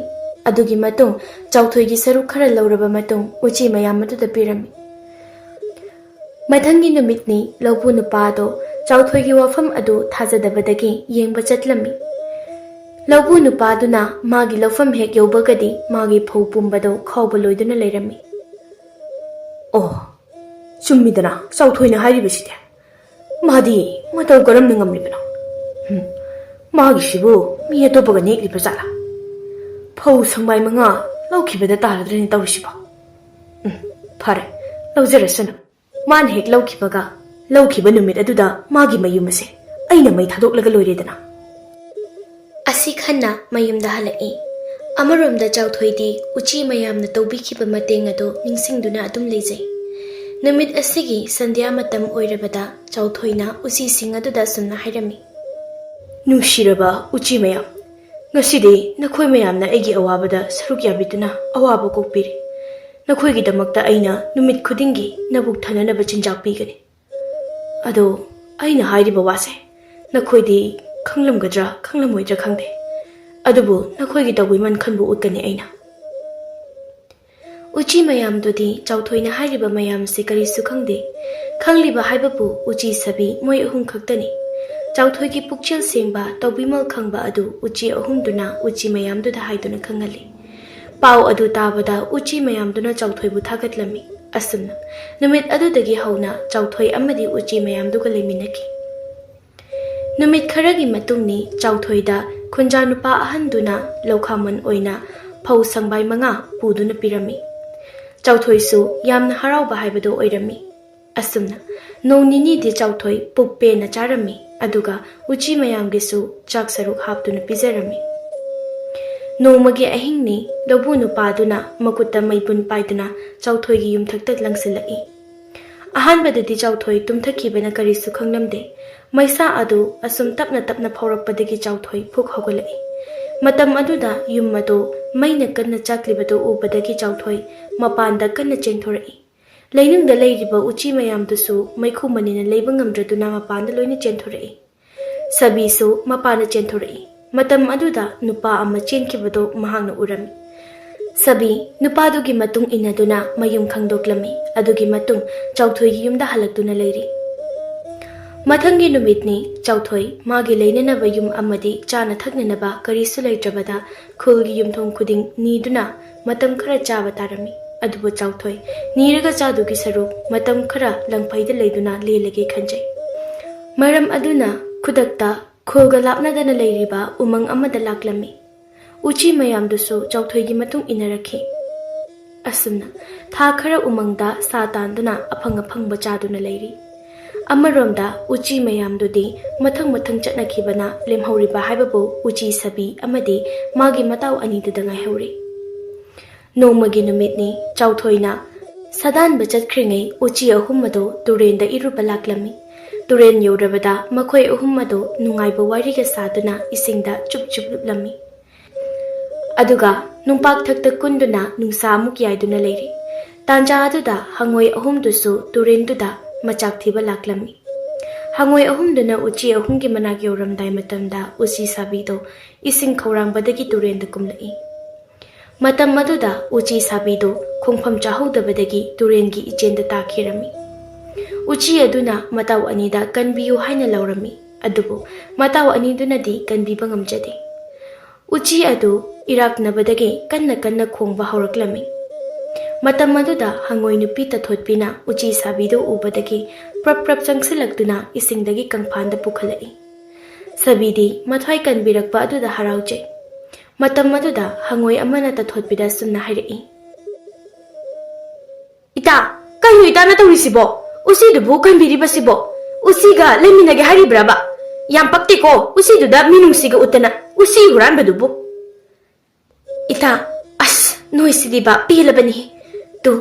ꯑꯗꯨꯒꯤ ꯃꯇꯨꯡ ꯆꯥꯎꯊꯣꯏꯒꯤ ꯁꯔꯨꯛ ꯈꯔ ꯂꯧꯔꯕ ꯃꯇꯨꯡ ꯎꯆꯤ ꯃꯌꯥꯝ ꯑꯗꯨꯗ ꯄꯤꯔꯝꯃꯤ꯫ ꯃꯊꯪꯒꯤ ꯅꯨꯃꯤꯠꯅꯤ ꯂꯧꯄꯨ ꯅꯨꯄꯥ ꯑꯗꯣ ꯆꯥꯎꯊꯣꯏꯒꯤ ꯋꯥꯐꯝ ꯑꯗꯨ ꯊꯥꯖꯗꯕꯗꯒꯤ ꯌꯦꯡꯕ ꯆꯠꯂꯝꯃꯤ꯫ ꯂꯧꯄꯨ ꯅꯨꯄꯥꯗꯨꯅ ꯃꯥꯒꯤ ꯂꯧꯐꯝ ꯍꯦꯛ ꯌꯧꯕꯒꯗꯤ ꯃꯥꯒꯤ ꯐꯧ ꯄꯨꯝꯕꯗꯣ ꯈꯥꯎꯕ ꯂꯣꯏꯗꯨꯅ ꯂꯩꯔꯝꯃꯤ꯫ "ꯑꯣ, ꯆꯨꯝꯃꯤꯗꯅ ꯆꯥꯎꯊꯣꯏꯅ ꯍꯥꯏꯔꯤꯕꯁꯤꯗꯤ꯫ ꯃꯥꯗꯤ ꯃꯇꯧ ꯀꯔꯝꯅ ꯉꯝꯂꯤꯕꯅꯣ? ꯍꯨꯝ, ꯃꯥꯒꯤꯁꯤꯕꯨ ꯃꯤ ꯑꯇꯣꯞꯄꯒ ꯅꯦꯛꯂꯤꯕ ꯖꯥꯠꯂꯥ? ꯐꯧ ꯁꯪꯕꯥꯏ ꯃꯉꯥ ꯂꯧꯈꯤꯕꯗ ꯇꯥꯔꯗ꯭ꯔꯅꯦ ꯇꯧꯔꯤꯁꯤꯕꯣ? ꯎꯝ, ꯐꯔꯦ, ꯂꯧꯖꯔꯁꯅꯨ꯫ ꯃꯥꯅ ꯍꯦꯛ ꯂꯧꯈꯤꯕꯒ ꯂꯧꯈꯤꯕ ꯅꯨꯃꯤꯠ ꯑꯗꯨꯗ ꯃꯥꯒꯤ ꯃꯌꯨꯝ ꯑꯁꯦ ꯑꯩꯅ ꯃꯩ ꯊꯥꯗꯣꯛꯂꯒ ꯂꯣꯏꯔꯦꯗꯅ꯫ ꯑꯁꯤꯈꯟꯅ ꯃꯌꯨꯝꯗ ꯍꯜꯂꯛꯏ꯫ ꯑꯃꯔꯣꯝꯗ ꯆꯥꯎꯊꯣꯏꯗꯤ ꯎꯆꯤ ꯃꯌꯥꯝꯅ ꯇꯧꯕꯤꯈꯤꯕ ꯃꯇꯦꯡ ꯑꯗꯨ ꯅꯤꯡꯁꯤꯡꯗꯨꯅ ꯑꯗꯨꯝ ꯂꯩꯖꯩ꯫ ꯅꯨꯃꯤꯠ ꯑꯁꯤꯒꯤ ꯁꯟꯙ꯭ꯌꯥ ꯃꯇꯝ ꯑꯣꯏꯔꯕꯗ ꯆꯥꯎꯊꯣꯏꯅ ꯎꯆꯤꯁꯤꯡ ꯑꯗꯨꯗ ꯑꯁꯨꯝꯅ ꯍꯥꯏꯔꯝꯃꯤ꯫ ꯅꯨꯡꯁꯤꯔꯕ ꯎꯆꯤ ꯃꯌꯥꯝ, ꯉꯁꯤꯗꯤ ꯅꯈꯣꯏ ꯃꯌꯥꯝꯅ ꯑꯩꯒꯤ ꯑꯋꯥꯕꯗ ꯁꯔꯨꯛ ꯌꯥꯕꯤꯗꯨꯅ ꯑꯋꯥꯕ ꯀꯣꯛꯄꯤꯔꯤ꯫ ꯅꯈꯣꯏꯒꯤꯗꯃꯛꯇ ꯑꯩꯅ ꯅꯨꯃꯤꯠ ꯈꯨꯗꯤꯡꯒꯤ ꯅꯕꯨꯛ ꯊꯟꯅꯅꯕ ꯆꯤꯟꯖꯥꯛ ꯄꯤꯒꯅꯤ꯫ ꯑꯗꯣ ꯑꯩꯅ ꯍꯥꯏꯔꯤꯕ ꯋꯥꯁꯦ ꯅꯈꯣꯏꯗꯤ ꯈꯪꯂꯝꯒꯗ꯭ꯔꯥ ꯈꯪꯂꯝꯃꯣꯏꯗ꯭ꯔꯥ ꯈꯪꯗꯦ, ꯑꯗꯨꯕꯨ ꯅꯈꯣꯏꯒꯤ ꯇꯧꯕꯤꯃꯟ ꯈꯟꯕꯨ ꯎꯠꯀꯅꯤ ꯑꯩꯅ꯫ ꯎꯆꯤ ꯃꯌꯥꯝꯗꯨꯗꯤ ꯆꯥꯎꯊꯣꯏꯅ ꯍꯥꯏꯔꯤꯕ ꯃꯌꯥꯝꯁꯦ ꯀꯔꯤꯁꯨ ꯈꯪꯗꯦ꯫ ꯈꯪꯂꯤꯕ ꯍꯥꯏꯕꯕꯨ ꯎꯆꯤ ꯁꯥꯕꯤ ꯃꯣꯏ ꯑꯍꯨꯝ ꯈꯛꯇꯅꯤ꯫ ꯆꯥꯎꯊꯣꯏꯒꯤ ꯄꯨꯛꯆꯦꯜ ꯁꯦꯡꯕ, ꯇꯧꯕꯤꯃꯜ ꯈꯪꯕ ꯑꯗꯨ ꯎꯆꯤ ꯑꯍꯨꯝꯗꯨꯅ ꯎꯆꯤ ꯃꯌꯥꯝꯗꯨꯗ ꯍꯥꯏꯗꯨꯅ ꯈꯪꯍꯜꯂꯤ꯫ ꯄꯥꯎ ꯑꯗꯨ ꯇꯥꯕꯗ ꯎꯆꯤ ꯃꯌꯥꯝꯗꯨꯅ ꯆꯥꯎꯊꯣꯏꯕꯨ ꯊꯥꯒꯠꯂꯝꯃꯤ꯫ ꯑꯁꯨꯝꯅ ꯅꯨꯃꯤꯠ ꯑꯗꯨꯗꯒꯤ ꯍꯧꯅ ꯆꯥꯎꯊꯣꯏ ꯑꯃꯗꯤ ꯎꯆꯤ ꯃꯌꯥꯝꯗꯨꯒ ꯂꯩꯃꯤꯟꯅꯈꯤ꯫ ꯅꯨꯃꯤꯠ ꯈꯔꯒꯤ ꯃꯇꯨꯡꯅꯤ ꯆꯥꯎꯊꯣꯏꯗ ꯈꯨꯟꯖꯥ ꯅꯨꯄꯥ ꯑꯍꯟꯗꯨꯅ ꯂꯧꯈꯥꯃꯟ ꯑꯣꯏꯅ ꯐꯧ ꯁꯪꯕꯥꯏ ꯃꯉꯥ ꯄꯨꯗꯨꯅ ꯄꯤꯔꯝꯃꯤ꯫ ꯆꯥꯎꯊꯣꯏꯁꯨ ꯌꯥꯝꯅ ꯍꯔꯥꯎꯕ ꯍꯥꯏꯕꯗꯨ ꯑꯣꯏꯔꯝꯃꯤ꯫ ꯑꯁꯨꯝꯅ ꯅꯣꯡ ꯅꯤꯅꯤꯗꯤ ꯆꯥꯎꯊꯣꯏ ꯄꯨꯛ ꯄꯦꯟꯅ ꯆꯥꯔꯝꯃꯤ, ꯑꯗꯨꯒ ꯎꯆꯤ ꯃꯌꯥꯝꯒꯤꯁꯨ ꯆꯥꯛ ꯁꯔꯨꯛ ꯍꯥꯞꯇꯨꯅ ꯄꯤꯖꯔꯝꯃꯤ꯫ ꯅꯣꯡꯃꯒꯤ ꯑꯍꯤꯡꯅꯤ ꯂꯧꯕꯨ ꯅꯨꯄꯥꯗꯨꯅ ꯃꯈꯨꯠꯇ ꯃꯩꯕꯨꯟ ꯄꯥꯏꯗꯨꯅ ꯆꯥꯎꯊꯣꯏꯒꯤ ꯌꯨꯝꯊꯛꯇ ꯂꯪꯁꯤꯜꯂꯛꯏ꯫ ꯑꯍꯥꯟꯕꯗꯗꯤ ꯆꯥꯎꯊꯣꯏ ꯇꯨꯝꯊꯈꯤꯕꯅ ꯀꯔꯤꯁꯨ ꯈꯪꯂꯝꯗꯦ꯫ ꯃꯩꯁꯥ ꯑꯗꯨ ꯑꯁꯨꯝ ꯇꯞꯅ ꯇꯞꯅ ꯐꯥꯎꯔꯛꯄꯗꯒꯤ ꯆꯥꯎꯊꯣꯏ ꯐꯨꯛ ꯍꯧꯒꯠꯂꯛꯏ꯫ ꯃꯇꯝ ꯑꯗꯨꯗ ꯌꯨꯝ ꯑꯗꯨ ꯃꯩꯅ ꯀꯟꯅ ꯆꯥꯛꯂꯤꯕꯗꯨ ꯎꯕꯗꯒꯤ ꯆꯥꯎꯊꯣꯏ ꯃꯄꯥꯟꯗ ꯀꯟꯅ ꯆꯦꯟꯊꯣꯔꯛꯏ꯫ ꯂꯩꯅꯨꯡꯗ ꯂꯩꯔꯤꯕ ꯎꯆꯤ ꯃꯌꯥꯝꯗꯨꯁꯨ ꯃꯩꯈꯨ ꯃꯅꯤꯅ ꯂꯩꯕ ꯉꯝꯗ꯭ꯔꯗꯨꯅ ꯃꯄꯥꯟꯗ ꯂꯣꯏꯅ ꯆꯦꯟꯊꯣꯔꯛꯏ꯫ ꯁꯥꯕꯤꯁꯨ ꯃꯄꯥꯟꯗ ꯆꯦꯟꯊꯣꯔꯛꯏ꯫ ꯃꯇꯝ ꯑꯗꯨꯗ ꯅꯨꯄꯥ ꯑꯃ ꯆꯦꯟꯈꯤꯕꯗꯨ ꯃꯍꯥꯛꯅ ꯎꯔꯝꯃꯤ꯫ ꯁꯥꯕꯤ ꯅꯨꯄꯥꯗꯨꯒꯤ ꯃꯇꯨꯡ ꯏꯟꯅꯗꯨꯅ ꯃꯌꯨꯝ ꯈꯪꯗꯣꯛꯂꯝꯃꯤ꯫ ꯑꯗꯨꯒꯤ ꯃꯇꯨꯡ ꯆꯥꯎꯊꯣꯏꯒꯤ ꯌꯨꯝꯗ ꯍꯜꯂꯛꯇꯨꯅ ꯂꯩꯔꯤ꯫ ꯃꯊꯪꯒꯤ ꯅꯨꯃꯤꯠꯅꯤ ꯆꯥꯎꯊꯣꯏ ꯃꯥꯒꯤ ꯂꯩꯅꯅꯕ ꯌꯨꯝ ꯑꯃꯗꯤ ꯆꯥꯅ ꯊꯛꯅꯅꯕ ꯀꯔꯤꯁꯨ ꯂꯩꯇ꯭ꯔꯕꯗ ꯈꯨꯜꯒꯤ ꯌꯨꯝꯊꯣꯡ ꯈꯨꯗꯤꯡ ꯅꯤꯗꯨꯅ ꯃꯇꯝ ꯈꯔ ꯆꯥꯕ ꯇꯥꯔꯝꯃꯤ꯫ ꯑꯗꯨꯕꯨ ꯆꯥꯎꯊꯣꯏ ꯅꯤꯔꯒ ꯆꯥꯗꯨꯒꯤ ꯁꯔꯨꯛ ꯃꯇꯝ ꯈꯔ ꯂꯪꯐꯩꯗ ꯂꯩꯗꯨꯅ ꯂꯦꯜꯂꯒꯦ ꯈꯟꯖꯩ꯫ ꯃꯔꯝ ꯑꯗꯨꯅ ꯈꯨꯗꯛꯇ ꯈꯨꯜꯒ ꯂꯥꯞꯅꯗꯅ ꯂꯩꯔꯤꯕ ꯎꯃꯪ ꯑꯃꯗ ꯂꯥꯛꯂꯝꯃꯤ꯫ ꯎꯆꯤ ꯃꯌꯥꯝꯗꯨꯁꯨ ꯆꯥꯎꯊꯣꯏꯒꯤ ꯃꯇꯨꯡ ꯏꯟꯅꯔꯛꯈꯤ꯫ ꯑꯁꯨꯝꯅ ꯊꯥ ꯈꯔ ꯎꯃꯪꯗ ꯁꯥ ꯇꯥꯟꯗꯨꯅ ꯑꯐꯪ ꯑꯐꯪꯕ ꯆꯥꯗꯨꯅ ꯂꯩꯔꯤ꯫ ꯑꯃꯔꯣꯝꯗ ꯎꯆꯤ ꯃꯌꯥꯝꯗꯨꯗꯤ ꯃꯊꯪ ꯃꯊꯪ ꯆꯠꯅꯈꯤꯕꯅ ꯂꯦꯝꯍꯧꯔꯤꯕ ꯍꯥꯏꯕꯕꯨ ꯎꯆꯤ ꯁꯥꯕꯤ ꯑꯃꯗꯤ ꯃꯥꯒꯤ ꯃꯇꯥꯎ ꯑꯅꯤꯗꯨꯗ ꯉꯥꯏꯍꯧꯔꯦ꯫ ꯅꯣꯡꯃꯒꯤ ꯅꯨꯃꯤꯠꯅꯤ꯫ ꯆꯥꯎꯊꯣꯏꯅ ꯁꯥꯗꯥꯟꯕ ꯆꯠꯈ꯭ꯔꯤꯉꯩ ꯎꯆꯤ ꯑꯍꯨꯝ ꯑꯗꯨ ꯇꯨꯔꯦꯟꯗ ꯏꯔꯨꯕ ꯂꯥꯛꯂꯝꯃꯤ꯫ ꯇꯨꯔꯦꯟ ꯌꯧꯔꯕꯗ ꯃꯈꯣꯏ ꯑꯍꯨꯝ ꯑꯗꯨ ꯅꯨꯡꯉꯥꯏꯕ ꯋꯥꯔꯤꯒ ꯁꯥꯗꯨꯅ ꯏꯁꯤꯡꯗ ꯆꯨꯞ ꯆꯨꯞ ꯂꯨꯞꯂꯝꯃꯤ꯫ ꯑꯗꯨꯒ ꯅꯨꯡꯄꯥꯛꯊꯛꯇ ꯀꯨꯟꯗꯨꯅ ꯅꯨꯡꯁꯥ ꯑꯃꯨꯛ ꯌꯥꯏꯗꯨꯅ ꯂꯩꯔꯤ꯫ ꯇꯥꯟꯖꯥ ꯑꯗꯨꯗ ꯍꯉꯣꯏ ꯑꯍꯨꯝꯗꯨꯁꯨ ꯇꯨꯔꯦꯟꯗꯨꯗ ꯃꯆꯥꯛ ꯊꯤꯕ ꯂꯥꯛꯂꯝꯃꯤ꯫ ꯍꯉꯣꯏ ꯑꯍꯨꯝꯗꯨꯅ ꯎꯆꯤ ꯑꯍꯨꯝꯒꯤ ꯃꯅꯥꯛ ꯌꯧꯔꯝꯗꯥꯏ ꯃꯇꯝꯗ ꯎꯆꯤ ꯁꯥꯕꯤꯗꯣ ꯏꯁꯤꯡ ꯈꯧꯔꯥꯡꯕꯗꯒꯤ ꯇꯨꯔꯦꯟꯗ ꯀꯨꯝꯂꯛꯏ꯫ ꯃꯇꯝ ꯑꯗꯨꯗ ꯎꯆꯤ ꯁꯥꯕꯤꯗꯨ ꯈꯣꯡꯐꯝ ꯆꯥꯍꯧꯗꯕꯗꯒꯤ ꯇꯨꯔꯦꯟꯒꯤ ꯏꯆꯦꯟꯗ ꯇꯥꯈꯤꯔꯝꯃꯤ꯫ ꯎꯆꯤ ꯑꯗꯨꯅ ꯃꯇꯥꯎ ꯑꯅꯤꯗ ꯀꯟꯕꯤꯌꯨ ꯍꯥꯏꯅ ꯂꯥꯎꯔꯝꯃꯤ, ꯑꯗꯨꯕꯨ ꯃꯇꯥꯎ ꯑꯅꯤꯗꯨꯅꯗꯤ ꯀꯟꯕꯤꯕ ꯉꯝꯖꯗꯦ꯫ ꯎꯆꯤ ꯑꯗꯨ ꯏꯔꯥꯛꯅꯕꯗꯒꯤ ꯀꯟꯅ ꯀꯟꯅ ꯈꯣꯡꯕ ꯍꯧꯔꯛꯂꯝꯃꯤ꯫ ꯃꯇꯝ ꯑꯗꯨꯗ ꯍꯉꯣꯏ ꯅꯨꯄꯤ ꯇꯥꯊꯣꯠꯄꯤꯅ ꯎꯆꯤ ꯁꯥꯕꯤꯗꯨ ꯎꯕꯗꯒꯤ ꯄ꯭ꯔꯞ ꯄ꯭ꯔꯞ ꯆꯪꯁꯤꯜꯂꯛꯇꯨꯅ ꯏꯁꯤꯡꯗꯒꯤ ꯀꯪꯐꯥꯟꯗ ꯄꯨꯈꯠꯂꯛꯏ꯫ ꯁꯥꯕꯤꯗꯤ ꯃꯊ꯭ꯋꯥꯏ ꯀꯟꯕꯤꯔꯛꯄ ꯑꯗꯨꯗ ꯍꯔꯥꯎꯖꯩ꯫ ꯃꯇꯝ ꯑꯗꯨꯗ ꯍꯉꯣꯏ ꯑꯃꯅ ꯇꯥꯊꯣꯠꯄꯤꯗ ꯑꯁꯨꯝꯅ ꯍꯥꯏꯔꯛꯏ, "ꯏꯇꯥ, ꯀꯩꯅꯣ ꯏꯇꯥꯅ ꯇꯧꯔꯤꯁꯤꯕꯣ? ꯎꯆꯤꯗꯨꯕꯨ ꯀꯟꯕꯤꯔꯤꯕꯁꯤꯕꯣ? ꯎꯆꯤꯒ ꯂꯩꯃꯤꯟꯅꯒꯦ ꯍꯥꯏꯔꯤꯕ꯭ꯔꯕ? ꯌꯥꯝ ꯄꯛꯇꯦꯀꯣ, ꯎꯆꯤꯗꯨꯗ ꯃꯤꯅꯨꯡꯁꯤꯒ ꯎꯠꯇꯅ ꯎꯆꯤ ꯍꯨꯔꯥꯟꯕꯗꯨꯕꯨ!" "ꯏꯇꯥ, ꯑꯁ, ꯅꯣꯏꯁꯤꯗꯤꯕ ꯄꯦꯜꯂꯕꯅꯤ꯫ ꯇꯨ,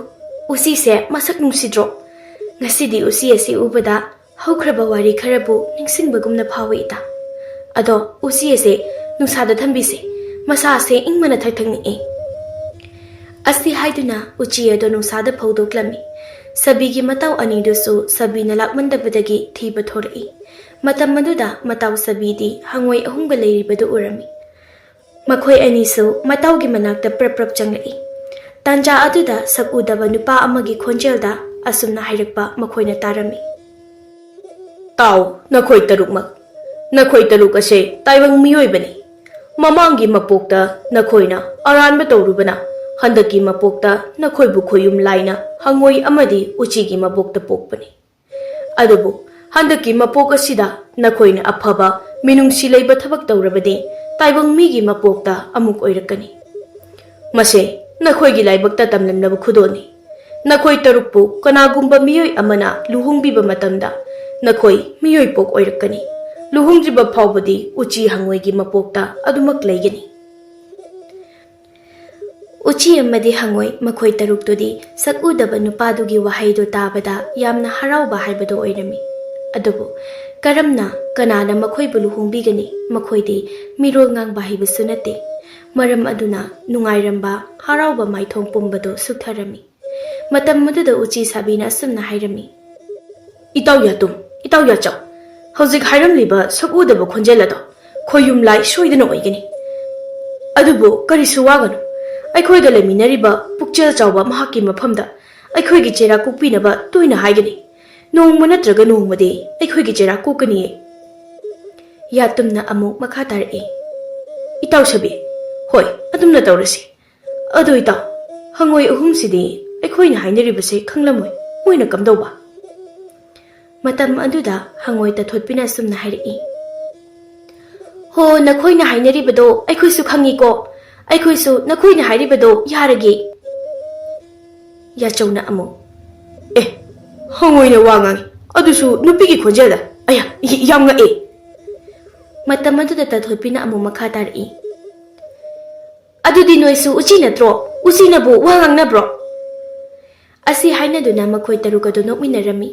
ꯎꯆꯤꯁꯦ ꯃꯁꯛ ꯅꯨꯡꯁꯤꯗ꯭ꯔꯣ? ꯉꯁꯤꯗꯤ ꯎꯆꯤ ꯑꯁꯤ ꯎꯕꯗ ꯍꯧꯈ꯭ꯔꯕ ꯋꯥꯔꯤ ꯈꯔꯕꯨ ꯅꯤꯡꯁꯤꯡꯕꯒꯨꯝꯅ ꯐꯥꯎꯏ ꯏꯇꯥ꯫ ꯑꯗꯣ ꯎꯆꯤ ꯑꯁꯦ ꯅꯨꯡꯁꯥꯗ ꯊꯝꯕꯤꯁꯦ, ꯃꯁꯥ ꯑꯁꯦ ꯏꯪꯕꯅ ꯊꯛ ꯊꯛ ꯅꯤꯛꯑꯦ꯫" ꯑꯁꯤ ꯍꯥꯏꯗꯨꯅ ꯎꯆꯤ ꯑꯗꯣ ꯅꯨꯡꯁꯥꯗ ꯐꯧꯗꯣꯛꯂꯝꯃꯤ꯫ ꯁꯥꯕꯤꯒꯤ ꯃꯇꯥꯎ ꯑꯅꯤꯗꯨꯁꯨ ꯁꯥꯕꯤꯅ ꯂꯥꯛꯃꯟꯗꯕꯗꯒꯤ ꯊꯤꯕ ꯊꯣꯔꯛꯏ꯫ ꯃꯇꯝ ꯑꯗꯨꯗ ꯃꯇꯥꯎ ꯁꯥꯕꯤꯗꯤ ꯍꯉꯣꯏ ꯑꯍꯨꯝꯒ ꯂꯩꯔꯤꯕꯗꯨ ꯎꯔꯝꯃꯤ꯫ ꯃꯈꯣꯏ ꯑꯅꯤꯁꯨ ꯃꯇꯥꯎꯒꯤ ꯃꯅꯥꯛꯇ ꯄ꯭ꯔꯞ ꯄ꯭ꯔꯞ ꯆꯪꯂꯛꯏ꯫ ꯇꯥꯟꯖꯥ ꯑꯗꯨꯗ ꯁꯛ ꯎꯗꯕ ꯅꯨꯄꯥ ꯑꯃꯒꯤ ꯈꯣꯟꯖꯦꯜꯗ ꯑꯁꯨꯝꯅ ꯍꯥꯏꯔꯛꯄ ꯃꯈꯣꯏꯅ ꯇꯥꯔꯝꯃꯤ, "ꯇꯥꯎ, ꯅꯈꯣꯏ ꯇꯔꯨꯛꯃꯛ꯫ ꯅꯈꯣꯏ ꯇꯔꯨꯛ ꯑꯁꯦ ꯇꯥꯏꯕꯪ ꯃꯤꯑꯣꯏꯕꯅꯤ꯫ ꯃꯃꯥꯡꯒꯤ ꯃꯄꯣꯛꯇ ꯅꯈꯣꯏꯅ ꯑꯔꯥꯟꯕ ꯇꯧꯔꯨꯕꯅ ꯍꯟꯗꯛꯀꯤ ꯃꯄꯣꯛꯇ ꯅꯈꯣꯏꯕꯨ ꯈꯣꯏꯌꯨꯝ ꯂꯥꯏꯅ ꯍꯉꯣꯏ ꯑꯃꯗꯤ ꯎꯆꯤꯒꯤ ꯃꯄꯣꯛꯇ ꯄꯣꯛꯄꯅꯤ꯫ ꯑꯗꯨꯕꯨ ꯍꯟꯗꯛꯀꯤ ꯃꯄꯣꯛ ꯑꯁꯤꯗ ꯅꯈꯣꯏꯅ ꯑꯐꯕ, ꯃꯤꯅꯨꯡꯁꯤ ꯂꯩꯕ ꯊꯕꯛ ꯇꯧꯔꯕꯗꯤ ꯇꯥꯏꯕꯪ ꯃꯤꯒꯤ ꯃꯄꯣꯛꯇ ꯑꯃꯨꯛ ꯑꯣꯏꯔꯛꯀꯅꯤ꯫ ꯃꯁꯦ ꯅꯈꯣꯏꯒꯤ ꯂꯥꯏꯕꯛꯇ ꯇꯝꯂꯝꯂꯕ ꯈꯨꯗꯣꯜꯅꯤ꯫ ꯅꯈꯣꯏ ꯇꯔꯨꯛꯄꯨ ꯀꯅꯥꯒꯨꯝꯕ ꯃꯤꯑꯣꯏ ꯑꯃꯅ ꯂꯨꯍꯣꯡꯕꯤꯕ ꯃꯇꯝꯗ ꯅꯈꯣꯏ ꯃꯤꯑꯣꯏ ꯄꯣꯛ ꯑꯣꯏꯔꯛꯀꯅꯤ꯫ ꯂꯨꯍꯣꯡꯗ꯭ꯔꯤꯕ ꯐꯥꯎꯕꯗꯤ ꯎꯆꯤ ꯍꯪꯉꯣꯏꯒꯤ ꯃꯄꯣꯛꯇ ꯑꯗꯨꯃꯛ ꯂꯩꯒꯅꯤ꯫ ꯎꯆꯤ ꯑꯃꯗꯤ ꯍꯪꯉꯣꯏ ꯃꯈꯣꯏ ꯇꯔꯨꯛꯇꯨꯗꯤ ꯁꯛ ꯎꯗꯕ ꯅꯨꯄꯥꯗꯨꯒꯤ ꯋꯥꯍꯩꯗꯨ ꯇꯥꯕꯗ ꯌꯥꯝꯅ ꯍꯔꯥꯎꯕ ꯍꯥꯏꯕꯗꯨ ꯑꯣꯏꯔꯝꯃꯤ꯫ ꯑꯗꯨꯕꯨ ꯀꯔꯝꯅ, ꯀꯅꯥꯅ ꯃꯈꯣꯏꯕꯨ ꯂꯨꯍꯣꯡꯕꯤꯒꯅꯤ? ꯃꯈꯣꯏꯗꯤ ꯃꯤꯔꯣꯜ ꯉꯥꯡꯕ ꯍꯩꯕꯁꯨ ꯅꯠꯇꯦ꯫ ꯃꯔꯝ ꯑꯗꯨꯅ ꯅꯨꯡꯉꯥꯏꯔꯝꯕ, ꯍꯔꯥꯎꯕ ꯃꯥꯏꯊꯣꯡ ꯄꯨꯝꯕꯗꯨ ꯁꯨꯛꯊꯔꯝꯃꯤ꯫ ꯃꯇꯝ ꯑꯗꯨꯗ ꯎꯆꯤ ꯁꯥꯕꯤꯅ ꯑꯁꯨꯝꯅ ꯍꯥꯏꯔꯝꯃꯤ, "ꯏꯇꯥꯎ ꯌꯥꯇꯨꯝ, ꯏꯇꯥꯎ ꯌꯥꯆꯧ, ꯍꯧꯖꯤꯛ ꯍꯥꯏꯔꯝꯂꯤꯕ ꯁꯛ ꯎꯗꯕ ꯈꯣꯟꯖꯦꯜ ꯑꯗꯣ ꯈꯣꯏꯌꯨꯝ ꯂꯥꯏ ꯁꯣꯏꯗꯅ ꯑꯣꯏꯒꯅꯤ꯫ ꯑꯗꯨꯕꯨ ꯀꯔꯤꯁꯨ ꯋꯥꯒꯅꯨ, ꯑꯩꯈꯣꯏꯒ ꯂꯩꯃꯤꯟꯅꯔꯤꯕ ꯄꯨꯛꯆꯦꯜ ꯆꯥꯎꯕ ꯃꯍꯥꯛꯀꯤ ꯃꯐꯝꯗ ꯑꯩꯈꯣꯏꯒꯤ ꯆꯩꯔꯥꯛ ꯀꯣꯛꯄꯤꯅꯕ ꯇꯣꯏꯅ ꯍꯥꯏꯒꯅꯤ꯫ ꯅꯣꯡꯃ ꯅꯠꯇ꯭ꯔꯒ ꯅꯣꯡꯃꯗꯤ ꯑꯩꯈꯣꯏꯒꯤ ꯆꯩꯔꯥꯛ ꯀꯣꯛꯀꯅꯤꯌꯦ꯫" ꯌꯥꯇꯨꯝꯅ ꯑꯃꯨꯛ ꯃꯈꯥ ꯇꯥꯔꯛꯏ, "ꯏꯇꯥꯎ ꯁꯥꯕꯤ, ꯍꯣꯏ, ꯑꯗꯨꯝꯅ ꯇꯧꯔꯁꯤ꯫ ꯑꯗꯨ ꯏꯇꯥꯎ, ꯍꯪꯉꯣꯏ ꯑꯍꯨꯝꯁꯤꯗꯤ ꯑꯩꯈꯣꯏꯅ ꯍꯥꯏꯅꯔꯤꯕꯁꯦ ꯈꯪꯂꯝꯃꯣꯏ, ꯃꯣꯏꯅ ꯀꯝꯗꯧꯕ?" ꯃꯇꯝ ꯑꯗꯨꯗ ꯍꯪꯉꯣꯏ ꯇꯥꯊꯣꯠꯄꯤꯅ ꯑꯁꯨꯝꯅ ꯍꯥꯏꯔꯛꯏ, "ꯍꯣ, ꯅꯈꯣꯏꯅ ꯍꯥꯏꯅꯔꯤꯕꯗꯣ ꯑꯩꯈꯣꯏꯁꯨ ꯈꯪꯉꯤꯀꯣ, ꯑꯩꯈꯣꯏꯁꯨ ꯅꯈꯣꯏꯅ ꯍꯥꯏꯔꯤꯕꯗꯣ ꯌꯥꯔꯒꯦ꯫" ꯌꯥꯆꯧꯅ ꯑꯃꯨꯛ, "ꯑꯦ, ꯍꯪꯉꯣꯏꯅ ꯋꯥ ꯉꯥꯡꯉꯤ, ꯑꯗꯨꯁꯨ ꯅꯨꯄꯤꯒꯤ ꯈꯣꯟꯖꯦꯜꯗ, ꯑꯌꯥ, ꯌꯥꯝ ꯉꯛꯑꯦ꯫" ꯃꯇꯝ ꯑꯗꯨꯗ ꯇꯥꯊꯣꯠꯄꯤꯅ ꯑꯃꯨꯛ ꯃꯈꯥ ꯇꯥꯔꯛꯏ, "ꯑꯗꯨꯗꯤ ꯅꯣꯏꯁꯨ ꯎꯆꯤ ꯅꯠꯇ꯭ꯔꯣ? ꯎꯆꯤꯅꯕꯨ ꯋꯥ ꯉꯥꯡꯅꯕ꯭ꯔꯣ?" ꯑꯁꯤ ꯍꯥꯏꯅꯗꯨꯅ ꯃꯈꯣꯏ ꯇꯔꯨꯛ ꯑꯗꯨ ꯅꯣꯛꯃꯤꯟꯅꯔꯝꯃꯤ꯫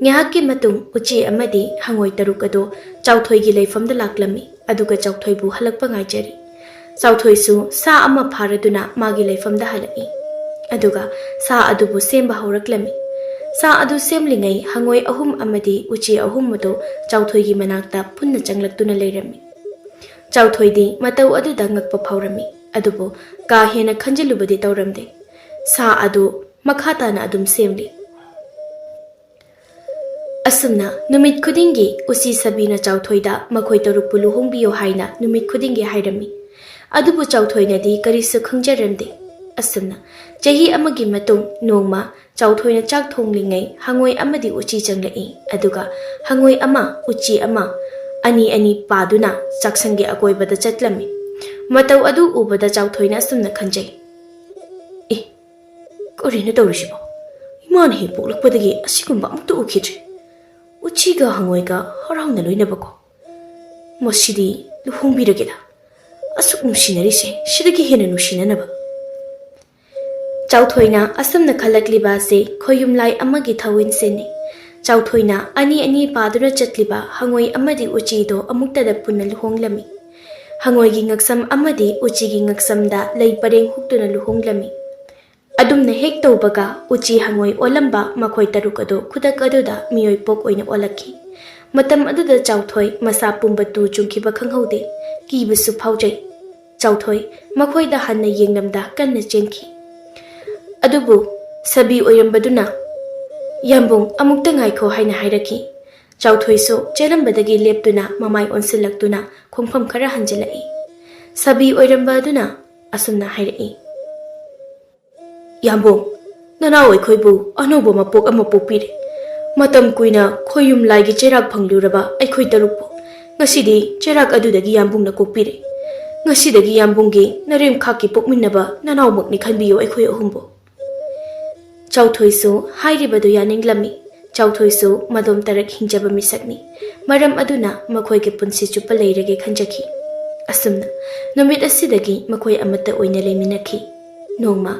ꯉꯥꯏꯍꯥꯛꯀꯤ ꯃꯇꯨꯡ ꯎꯆꯤ ꯑꯃꯗꯤ ꯍꯪꯉꯣꯏ ꯇꯔꯨꯛ ꯑꯗꯨ ꯆꯥꯎꯊꯣꯏꯒꯤ ꯂꯩꯐꯝꯗ ꯂꯥꯛꯂꯝꯃꯤ, ꯑꯗꯨꯒ ꯆꯥꯎꯊꯣꯏꯕꯨ ꯍꯜꯂꯛꯄ ꯉꯥꯏꯖꯔꯤ꯫ ꯆꯥꯎꯊꯣꯏꯁꯨ ꯁꯥ ꯑꯃ ꯐꯥꯔꯗꯨꯅ ꯃꯥꯒꯤ ꯂꯩꯐꯝꯗ ꯍꯜꯂꯛꯏ꯫ ꯑꯗꯨꯒ ꯁꯥ ꯑꯗꯨꯕꯨ ꯁꯦꯝꯕ ꯍꯧꯔꯛꯂꯝꯃꯤ꯫ ꯁꯥ ꯑꯗꯨ ꯁꯦꯝꯂꯤꯉꯩ ꯍꯪꯉꯣꯏ ꯑꯍꯨꯝ ꯑꯃꯗꯤ ꯎꯆꯤ ꯑꯍꯨꯝ ꯑꯗꯨ ꯆꯥꯎꯊꯣꯏꯒꯤ ꯃꯅꯥꯛꯇ ꯄꯨꯟꯅ ꯆꯪꯂꯛꯇꯨꯅ ꯂꯩꯔꯝꯃꯤ꯫ ꯆꯥꯎꯊꯣꯏꯗꯤ ꯃꯇꯧ ꯑꯗꯨꯗ ꯉꯛꯄ ꯐꯥꯎꯔꯝꯃꯤ, ꯑꯗꯨꯕꯨ ꯀꯥ ꯍꯦꯟꯅ ꯈꯟꯖꯤꯜꯂꯨꯕꯗꯤ ꯇꯧꯔꯝꯗꯦ꯫ ꯁꯥ ꯑꯗꯨ ꯃꯈꯥ ꯇꯥꯅ ꯑꯗꯨꯝ ꯁꯦꯝꯂꯤ꯫ ꯑꯁꯨꯝꯅ ꯅꯨꯃꯤꯠ ꯈꯨꯗꯤꯡꯒꯤ ꯎꯆꯤ ꯁꯥꯕꯤꯅ ꯆꯥꯎꯊꯣꯏꯗ ꯃꯈꯣꯏ ꯇꯔꯨꯛꯄꯨ ꯂꯨꯍꯣꯡꯕꯤꯌꯨ ꯍꯥꯏꯅ ꯅꯨꯃꯤꯠ ꯈꯨꯗꯤꯡꯒꯤ ꯍꯥꯏꯔꯝꯃꯤ꯫ ꯑꯗꯨꯕꯨ ꯆꯥꯎꯊꯣꯏꯅꯗꯤ ꯀꯔꯤꯁꯨ ꯈꯪꯖꯔꯝꯗꯦ꯫ ꯑꯁꯨꯝꯅ ꯆꯍꯤ ꯑꯃꯒꯤ ꯃꯇꯨꯡ ꯅꯣꯡꯃ ꯆꯥꯎꯊꯣꯏꯅ ꯆꯥꯛ ꯊꯣꯡꯂꯤꯉꯩ ꯍꯪꯉꯣꯏ ꯑꯃꯗꯤ ꯎꯆꯤ ꯆꯪꯂꯛꯏ꯫ ꯑꯗꯨꯒ ꯍꯪꯉꯣꯏ ꯑꯃ, ꯎꯆꯤ ꯑꯃ, ꯑꯅꯤ ꯑꯅꯤ ꯄꯥꯗꯨꯅ ꯆꯥꯛꯁꯪꯒꯤ ꯑꯀꯣꯏꯕꯗ ꯆꯠꯂꯝꯃꯤ꯫ ꯃꯇꯧ ꯑꯗꯨ ꯎꯕꯗ ꯆꯥꯎꯊꯣꯏꯅ ꯑꯁꯨꯝꯅ ꯈꯟꯖꯩ, "ꯑꯦ, ꯀꯔꯤꯅꯣ ꯇꯧꯔꯤꯁꯤꯕꯣ? ꯏꯃꯥꯅ ꯍꯦꯛ ꯄꯣꯛꯂꯛꯄꯗꯒꯤ ꯑꯁꯤꯒꯨꯝꯕ ꯑꯃꯨꯛꯇ ꯎꯈꯤꯗ꯭ꯔꯤ꯫ ꯎꯆꯤꯒ ꯍꯪꯉꯣꯏꯒ ꯍꯔꯥꯎꯅ ꯂꯣꯏꯅꯕꯀꯣ꯫ ꯃꯁꯤꯗꯤ ꯂꯨꯍꯣꯡꯕꯤꯔꯒꯦꯗ꯫ ꯑꯁꯨꯛ ꯅꯨꯡꯁꯤꯅꯔꯤꯁꯦ ꯁꯤꯗꯒꯤ ꯍꯦꯟꯅ ꯅꯨꯡꯁꯤꯅꯅꯕ꯫ ꯆꯥꯎꯊꯣꯏꯅ ꯑꯁꯨꯝꯅ ꯈꯜꯂꯛꯂꯤꯕ ꯑꯁꯤ ꯈꯣꯌꯨꯝꯂꯥꯏ ꯑꯃꯒꯤ ꯊꯧꯋꯤꯟꯁꯤꯅꯤ꯫ ꯆꯥꯎꯊꯣꯏꯅ ꯑꯅꯤ ꯑꯅꯤ ꯄꯥꯗꯨꯅ ꯆꯠꯂꯤꯕ ꯍꯪꯉꯣꯏ ꯑꯃꯗꯤ ꯎꯆꯤꯗꯣ ꯑꯃꯨꯛꯇꯗ ꯄꯨꯟꯅ ꯂꯨꯍꯣꯡꯂꯝꯃꯤ꯫ ꯍꯪꯉꯣꯏꯒꯤ ꯉꯛꯁꯝ ꯑꯃꯗꯤ ꯎꯆꯤꯒꯤ ꯉꯛꯁꯝꯗ ꯂꯩ ꯄꯔꯦꯡ ꯍꯨꯛꯇꯨꯅ ꯂꯨꯍꯣꯡꯂꯝꯃꯤ꯫ ꯑꯗꯨꯝꯅ ꯍꯦꯛ ꯇꯧꯕꯒ ꯎꯆꯤ ꯍꯪꯉꯣꯏ ꯑꯣꯜꯂꯝꯕ ꯃꯈꯣꯏ ꯇꯔꯨꯛ ꯑꯗꯨ ꯈꯨꯗꯛ ꯑꯗꯨꯗ ꯃꯤꯑꯣꯏ ꯄꯣꯛ ꯑꯣꯏꯅ ꯑꯣꯜꯂꯛꯈꯤ꯫ ꯃꯇꯝ ꯑꯗꯨꯗ ꯆꯥꯎꯊꯣꯏ ꯃꯁꯥ ꯄꯨꯝꯕ ꯇꯨ ꯆꯨꯡꯈꯤꯕ ꯈꯪꯍꯧꯗꯦ꯫ ꯀꯤꯕꯁꯨ ꯐꯥꯎꯖꯩ꯫ ꯆꯥꯎꯊꯣꯏ ꯃꯈꯣꯏꯗ ꯍꯟꯅ ꯌꯦꯡꯂꯝꯗ ꯀꯟꯅ ꯆꯦꯟꯈꯤ꯫ ꯑꯗꯨꯕꯨ ꯁꯥꯕꯤ ꯑꯣꯏꯔꯝꯕꯗꯨꯅ, "ꯌꯥꯝꯕꯨꯡ, ꯑꯃꯨꯛꯇ ꯉꯥꯏꯈꯣ" ꯍꯥꯏꯅ ꯍꯥꯏꯔꯛꯈꯤ꯫ ꯆꯥꯎꯊꯣꯏꯁꯨ ꯆꯦꯜꯂꯝꯕꯗꯒꯤ ꯂꯦꯞꯇꯨꯅ ꯃꯃꯥꯏ ꯑꯣꯟꯁꯤꯜꯂꯛꯇꯨꯅ ꯈꯣꯡꯐꯝ ꯈꯔ ꯍꯟꯖꯤꯜꯂꯛꯏ꯫ ꯁꯥꯕꯤ ꯑꯣꯏꯔꯝꯕ ꯑꯗꯨꯅ ꯑꯁꯨꯝꯅ ꯍꯥꯏꯔꯛꯏ, "ꯌꯥꯝꯕꯨꯡ, ꯅꯅꯥꯎ ꯑꯩꯈꯣꯏꯕꯨ ꯑꯅꯧꯕ ꯃꯄꯣꯛ ꯑꯃ ꯄꯣꯛꯄꯤꯔꯦ꯫ ꯃꯇꯝ ꯀꯨꯏꯅ ꯈꯣꯌꯨꯝ ꯂꯥꯏꯒꯤ ꯆꯩꯔꯥꯛ ꯐꯪꯂꯨꯔꯕ ꯑꯩꯈꯣꯏ ꯇꯔꯨꯛꯄꯨ ꯉꯁꯤꯗꯤ ꯆꯩꯔꯥꯛ ꯑꯗꯨꯗꯒꯤ ꯌꯥꯝꯕꯨꯡꯅ ꯀꯣꯛꯄꯤꯔꯦ꯫ ꯉꯁꯤꯗꯒꯤ ꯌꯥꯝꯕꯨꯡꯒꯤ ꯅꯔꯦꯝꯈꯥꯛꯀꯤ ꯄꯣꯛꯃꯤꯟꯅꯕ ꯅꯅꯥꯎꯃꯛꯅꯤ ꯈꯟꯕꯤꯌꯨ ꯑꯩꯈꯣꯏ ꯑꯍꯨꯝꯕꯨ"꯫ ꯆꯥꯎꯊꯣꯏꯁꯨ ꯍꯥꯏꯔꯤꯕꯗꯨ ꯌꯥꯅꯤꯡꯂꯝꯃꯤ꯫ ꯆꯥꯎꯊꯣꯏꯁꯨ ꯃꯗꯣꯝ ꯇꯔꯛ ꯍꯤꯡꯖꯕ ꯃꯤꯁꯛꯅꯤ꯫ ꯃꯔꯝ ꯑꯗꯨꯅ ꯃꯈꯣꯏꯒꯤ ꯄꯨꯟꯁꯤ ꯆꯨꯞꯄ ꯂꯩꯔꯒꯦ ꯈꯟꯖꯈꯤ꯫ ꯑꯁꯨꯝꯅ ꯅꯨꯃꯤꯠ ꯑꯁꯤꯗꯒꯤ ꯃꯈꯣꯏ ꯑꯃꯠꯇ ꯑꯣꯏꯅ ꯂꯩꯃꯤꯟꯅꯈꯤ꯫ ꯅꯣꯡꯃ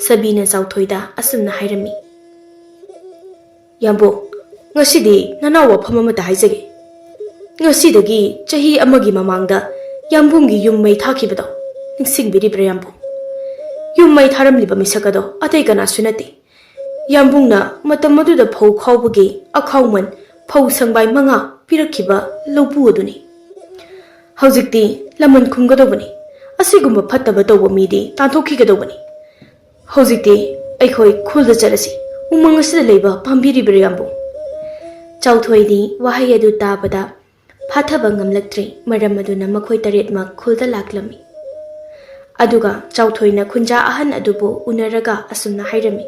ꯁꯥꯕꯤꯅ ꯆꯥꯎꯊꯣꯏꯗ ꯑꯁꯨꯝꯅ ꯍꯥꯏꯔꯝꯃꯤ, "ꯌꯥꯝꯕꯨꯡ, ꯉꯁꯤꯗꯤ ꯅꯅꯥꯎ ꯋꯥꯐꯝ ꯑꯃꯇ ꯍꯥꯏꯖꯒꯦ꯫ ꯉꯁꯤꯗꯒꯤ ꯆꯍꯤ ꯑꯃꯒꯤ ꯃꯃꯥꯡꯗ ꯌꯥꯝꯕꯨꯡꯒꯤ ꯌꯨꯝ ꯃꯩ ꯊꯥꯈꯤꯕꯗꯣ ꯅꯤꯡꯁꯤꯡꯕꯤꯔꯤꯕ꯭ꯔꯥ ꯌꯥꯝꯕꯨꯡ? ꯌꯨꯝ ꯃꯩ ꯊꯥꯔꯝꯂꯤꯕ ꯃꯤꯁꯛ ꯑꯗꯣ ꯑꯇꯩ ꯀꯅꯥꯁꯨ ꯅꯠꯇꯦ꯫ ꯌꯥꯝꯕꯨꯡꯅ ꯃꯇꯝ ꯑꯗꯨꯗ ꯐꯧ ꯈꯥꯎꯕꯒꯤ ꯑꯈꯥꯎꯃꯟ ꯐꯧ ꯁꯪꯕꯥꯏ ꯃꯉꯥ ꯄꯤꯔꯛꯈꯤꯕ ꯂꯧꯄꯨ ꯑꯗꯨꯅꯤ꯫ ꯍꯧꯖꯤꯛꯇꯤ ꯂꯃꯟ ꯈꯨꯝꯒꯗꯧꯕꯅꯤ꯫ ꯑꯁꯤꯒꯨꯝꯕ ꯐꯠꯇꯕ ꯇꯧꯕ ꯃꯤꯗꯤ ꯇꯥꯟꯊꯣꯛꯈꯤꯒꯗꯧꯕꯅꯤ꯫ ꯍꯧꯖꯤꯛꯇꯤ ꯑꯩꯈꯣꯏ ꯈꯨꯜꯗ ꯆꯠꯂꯁꯤ꯫ ꯎꯃꯪ ꯑꯁꯤꯗ ꯂꯩꯕ ꯄꯥꯝꯕꯤꯔꯤꯕ꯭ꯔꯥ ꯌꯥꯝꯕꯨꯡ?" ꯆꯥꯎꯊꯣꯏꯗꯤ ꯋꯥꯍꯩ ꯑꯗꯨ ꯇꯥꯕꯗ ꯐꯥꯊꯕ ꯉꯝꯂꯛꯇ꯭ꯔꯦ꯫ ꯃꯔꯝ ꯑꯗꯨꯅ ꯃꯈꯣꯏ ꯇꯔꯦꯠꯃꯛ ꯈꯨꯜꯗ ꯂꯥꯛꯂꯝꯃꯤ꯫ ꯑꯗꯨꯒ ꯆꯥꯎꯊꯣꯏꯅ ꯈꯨꯟꯖꯥ ꯑꯍꯟ ꯑꯗꯨꯕꯨ ꯎꯅꯔꯒ ꯑꯁꯨꯝꯅ ꯍꯥꯏꯔꯝꯃꯤ,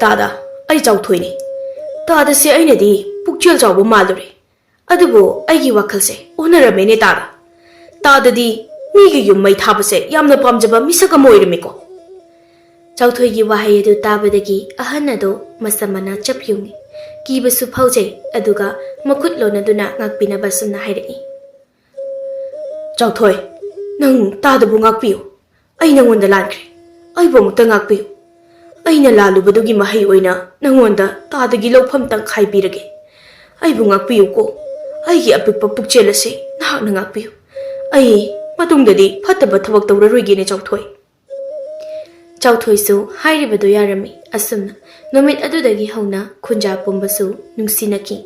"ꯇꯥꯗ, ꯑꯩ ꯆꯥꯎꯊꯣꯏꯅꯤ꯫ ꯇꯥꯗꯁꯦ ꯑꯩꯅꯗꯤ ꯄꯨꯛꯆꯦꯜ ꯆꯥꯎꯕ ꯃꯥꯜꯂꯨꯔꯦ꯫ ꯑꯗꯨꯕꯨ ꯑꯩꯒꯤ ꯋꯥꯈꯜꯁꯦ ꯑꯣꯟꯅꯔꯝꯃꯦꯅꯦ ꯇꯥꯗ꯫ ꯇꯥꯗꯗꯤ ꯃꯤꯒꯤ ꯌꯨꯝ ꯃꯩ ꯊꯥꯕꯁꯦ ꯌꯥꯝꯅ ꯄꯥꯝꯖꯕ ꯃꯤꯁꯛ ꯑꯃ ꯑꯣꯏꯔꯝꯃꯤꯀꯣ"꯫ ꯆꯥꯎꯊꯣꯏꯒꯤ ꯋꯥꯍꯩ ꯑꯗꯨ ꯇꯥꯕꯗꯒꯤ ꯑꯍꯟ ꯑꯗꯨ ꯃꯁꯝ ꯃꯅꯥ ꯆꯞ ꯌꯨꯡꯏ꯫ ꯀꯤꯕꯁꯨ ꯐꯥꯎꯖꯩ, ꯑꯗꯨꯒ ꯃꯈꯨꯠ ꯂꯣꯟꯅꯗꯨꯅ ꯉꯥꯛꯄꯤꯅꯕ ꯑꯁꯨꯝꯅ ꯍꯥꯏꯔꯛꯏ꯫ "ꯆꯥꯎꯊꯣꯏ, ꯅꯪ ꯇꯥꯗꯕꯨ ꯉꯥꯛꯄꯤꯌꯨ꯫ ꯑꯩ ꯅꯪꯉꯣꯟꯗ ꯂꯥꯟꯈ꯭ꯔꯦ꯫ ꯑꯩꯕꯨ ꯑꯃꯨꯛꯇ ꯉꯥꯛꯄꯤꯌꯨ꯫ ꯑꯩꯅ ꯂꯥꯜꯂꯨꯕꯗꯨꯒꯤ ꯃꯍꯩ ꯑꯣꯏꯅ ꯅꯪꯉꯣꯟꯗ ꯇꯥꯗꯒꯤ ꯂꯧꯐꯝ ꯇꯪꯈꯥꯏ ꯄꯤꯔꯒꯦ꯫ ꯑꯩꯕꯨ ꯉꯥꯛꯄꯤꯌꯨꯀꯣ꯫ ꯑꯩꯒꯤ ꯑꯄꯤꯛꯄ ꯄꯨꯛꯆꯦꯜ ꯑꯁꯤ ꯅꯍꯥꯛꯅ ꯉꯥꯛꯄꯤꯌꯨ꯫ ꯑꯩ ꯃꯇꯨꯡꯗꯗꯤ ꯐꯠꯇꯕ ꯊꯕꯛ ꯇꯧꯔꯔꯣꯏꯒꯦꯅꯦ, ꯆꯥꯎꯊꯣꯏ꯫" ꯆꯥꯎꯊꯣꯏꯁꯨ ꯍꯥꯏꯔꯤꯕꯗꯨ ꯌꯥꯔꯝꯃꯤ꯫ ꯑꯁꯨꯝꯅ ꯅꯨꯃꯤꯠ ꯑꯗꯨꯗꯒꯤ ꯍꯧꯅ ꯈꯨꯟꯖꯥ ꯄꯨꯝꯕꯁꯨ ꯅꯨꯡꯁꯤꯅꯈꯤ꯫